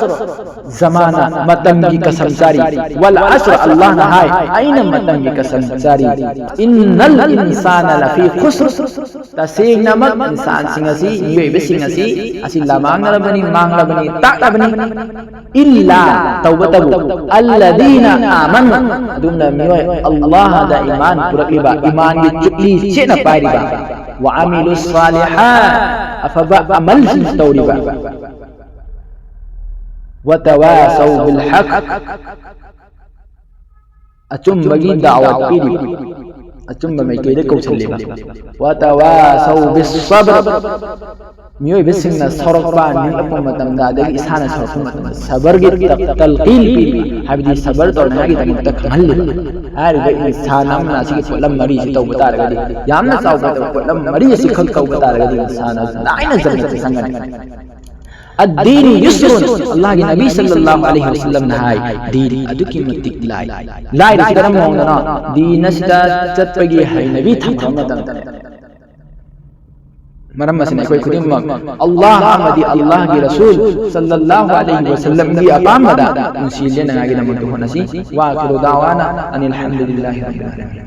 ꯖꯃꯥꯅ, ꯃꯇꯝꯒꯤ ꯀꯁꯝ ꯆꯥꯔꯤ꯫ "ꯋꯜ ꯑꯁ꯭ꯔ", ꯑꯜꯂꯥꯍꯅ ꯍꯥꯏ, "ꯑꯩꯅ ꯃꯇꯝꯒꯤ ꯀꯁꯝ ꯆꯥꯔꯤ꯫ ꯏꯟꯅꯜ ꯏꯟꯁꯥꯅ ꯂꯐꯤ ꯈꯨꯁ꯭ꯔ", ꯇꯁꯦꯡꯅꯃꯛ ꯏꯟꯁꯥꯟꯁꯤꯡ ꯑꯁꯤ, ꯃꯤꯑꯣꯏꯕꯁꯤꯡ ꯑꯁꯤ, ꯑꯁꯤ ꯂꯃꯥꯡꯅꯔꯕꯅꯤ, ꯃꯥꯡꯂꯕꯅꯤ, ꯇꯥꯛꯂꯕꯅꯤ꯫ "ꯏꯜꯂꯥ", ꯇꯧꯕꯇꯕꯨ, "ꯑꯜꯂꯗꯤꯅ ꯑꯥꯃꯅꯨ", ꯑꯗꯨꯝꯅ ꯃꯤꯑꯣꯏ ꯑꯜꯂꯥꯍꯗ ꯏꯃꯥꯟ ꯄꯨꯔꯛꯂꯤꯕ, ꯏꯃꯥꯟꯒꯤ ꯆꯨꯛꯂꯤ ꯆꯦꯠꯅ ꯄꯥꯏꯔꯤꯕ, "ꯋꯥ ꯑꯃꯤꯂꯨ ꯁꯥꯂꯤꯍꯥ", ꯑꯐꯕ ꯑꯃꯜꯁꯤꯡ ꯇꯧꯔꯤꯕ, "ꯋꯥ ꯇꯋꯥꯁꯧ ꯕꯤꯜ ꯍꯛ", ꯑꯆꯨꯝꯕꯒꯤ ꯗꯥꯋꯠ ꯄꯤꯔꯤꯕ, ꯑꯆꯨꯝꯕ ꯃꯥꯏꯀꯩꯗ ꯀꯧꯁꯤꯜꯂꯤꯕ, "ꯋꯥ ꯇꯋꯥꯁꯧ ꯕꯤꯁ ꯁꯕ꯭ꯔ", ꯃꯤꯑꯣꯏꯕꯁꯤꯡꯅ ꯁꯥꯎꯔꯛꯄ, ꯅꯤꯡꯂꯛꯄ ꯃꯇꯝꯗ, ꯑꯗꯒꯤ ꯏꯁꯥꯅ ꯁꯥꯎꯔꯛꯄ ꯃꯇꯝꯗ ꯁꯕꯔꯒꯤ ꯇ-, ꯇꯜꯀꯤꯟ ꯄꯤꯕ, ꯍꯥꯏꯕꯗꯤ ꯁꯕꯔ ꯇꯧꯅꯉꯥꯏꯒꯤꯗꯃꯛꯇ ꯈꯪꯍꯜꯂꯤꯕ꯫ ꯍꯥꯏꯔꯤꯕ ꯏꯟꯁꯥꯟ ꯑꯃꯅ ꯑꯁꯤꯒꯤ ꯄꯣꯠꯂꯝ ꯃꯔꯤꯁꯤ ꯇꯧꯕ ꯇꯥꯔꯒꯗꯤ, ꯌꯥꯝꯅ ꯆꯥꯎꯕ ꯄꯣꯠꯂꯝ ꯃꯔꯤ ꯑꯁꯤꯈꯛ ꯇꯧꯕ ꯇꯥꯔꯒꯗꯤ ꯏꯟꯁꯥꯟ ꯑꯗꯨ ꯂꯥꯏꯅ ꯖꯟꯅꯠꯇ ꯆꯪꯒꯅꯤ꯫ ꯑꯗꯤꯅꯨ ꯌꯨꯁꯔꯨꯟ꯫ ꯑꯜꯂꯥꯍꯒꯤ ꯅꯕꯤ ꯁꯜꯂꯜꯂꯥꯍꯨ ꯑꯂꯩꯍꯤ ꯋꯁꯜꯂꯝꯅ ꯍꯥꯏ, ꯗꯤꯟ ꯑꯗꯨꯛꯀꯤ ꯃꯇꯤꯛ ꯂꯥꯏ꯫ ꯂꯥꯏꯔꯤꯁꯤ ꯀꯔꯝꯕ ꯃꯑꯣꯡꯗꯅꯣ? ꯗꯤꯟ ꯑꯁꯤꯗ ꯆꯠꯄꯒꯤ ꯍꯩꯅꯕꯤ ꯊꯝꯕ ꯃꯇꯝꯗ꯫ ꯃꯔꯝ ꯑꯁꯤꯅ ꯑꯩꯈꯣꯏ ꯈꯨꯗꯤꯡꯃꯛ ꯑꯜꯂꯥꯍ ꯑꯃꯗꯤ ꯑꯜꯂꯥꯍꯒꯤ ꯔꯁꯨꯜ ꯁꯜꯂꯜꯂꯥꯍꯨ ꯑꯂꯩꯍꯤ ꯋꯁꯜꯂꯝꯒꯤ ꯑꯄꯥꯝꯕꯗ ꯄꯨꯟꯁꯤ ꯂꯦꯟꯅꯉꯥꯏꯒꯤꯗꯃꯛꯇ ꯍꯣꯠꯅꯁꯤ꯫ ꯋꯥ ꯑꯈꯤꯔꯨ ꯗꯥꯋꯥꯅ ꯑꯅꯤꯜ ꯍꯝꯗꯨꯂꯤꯜꯂꯥꯍꯤ ꯔꯕꯤꯜ ꯑꯥꯂꯃꯤꯟ꯫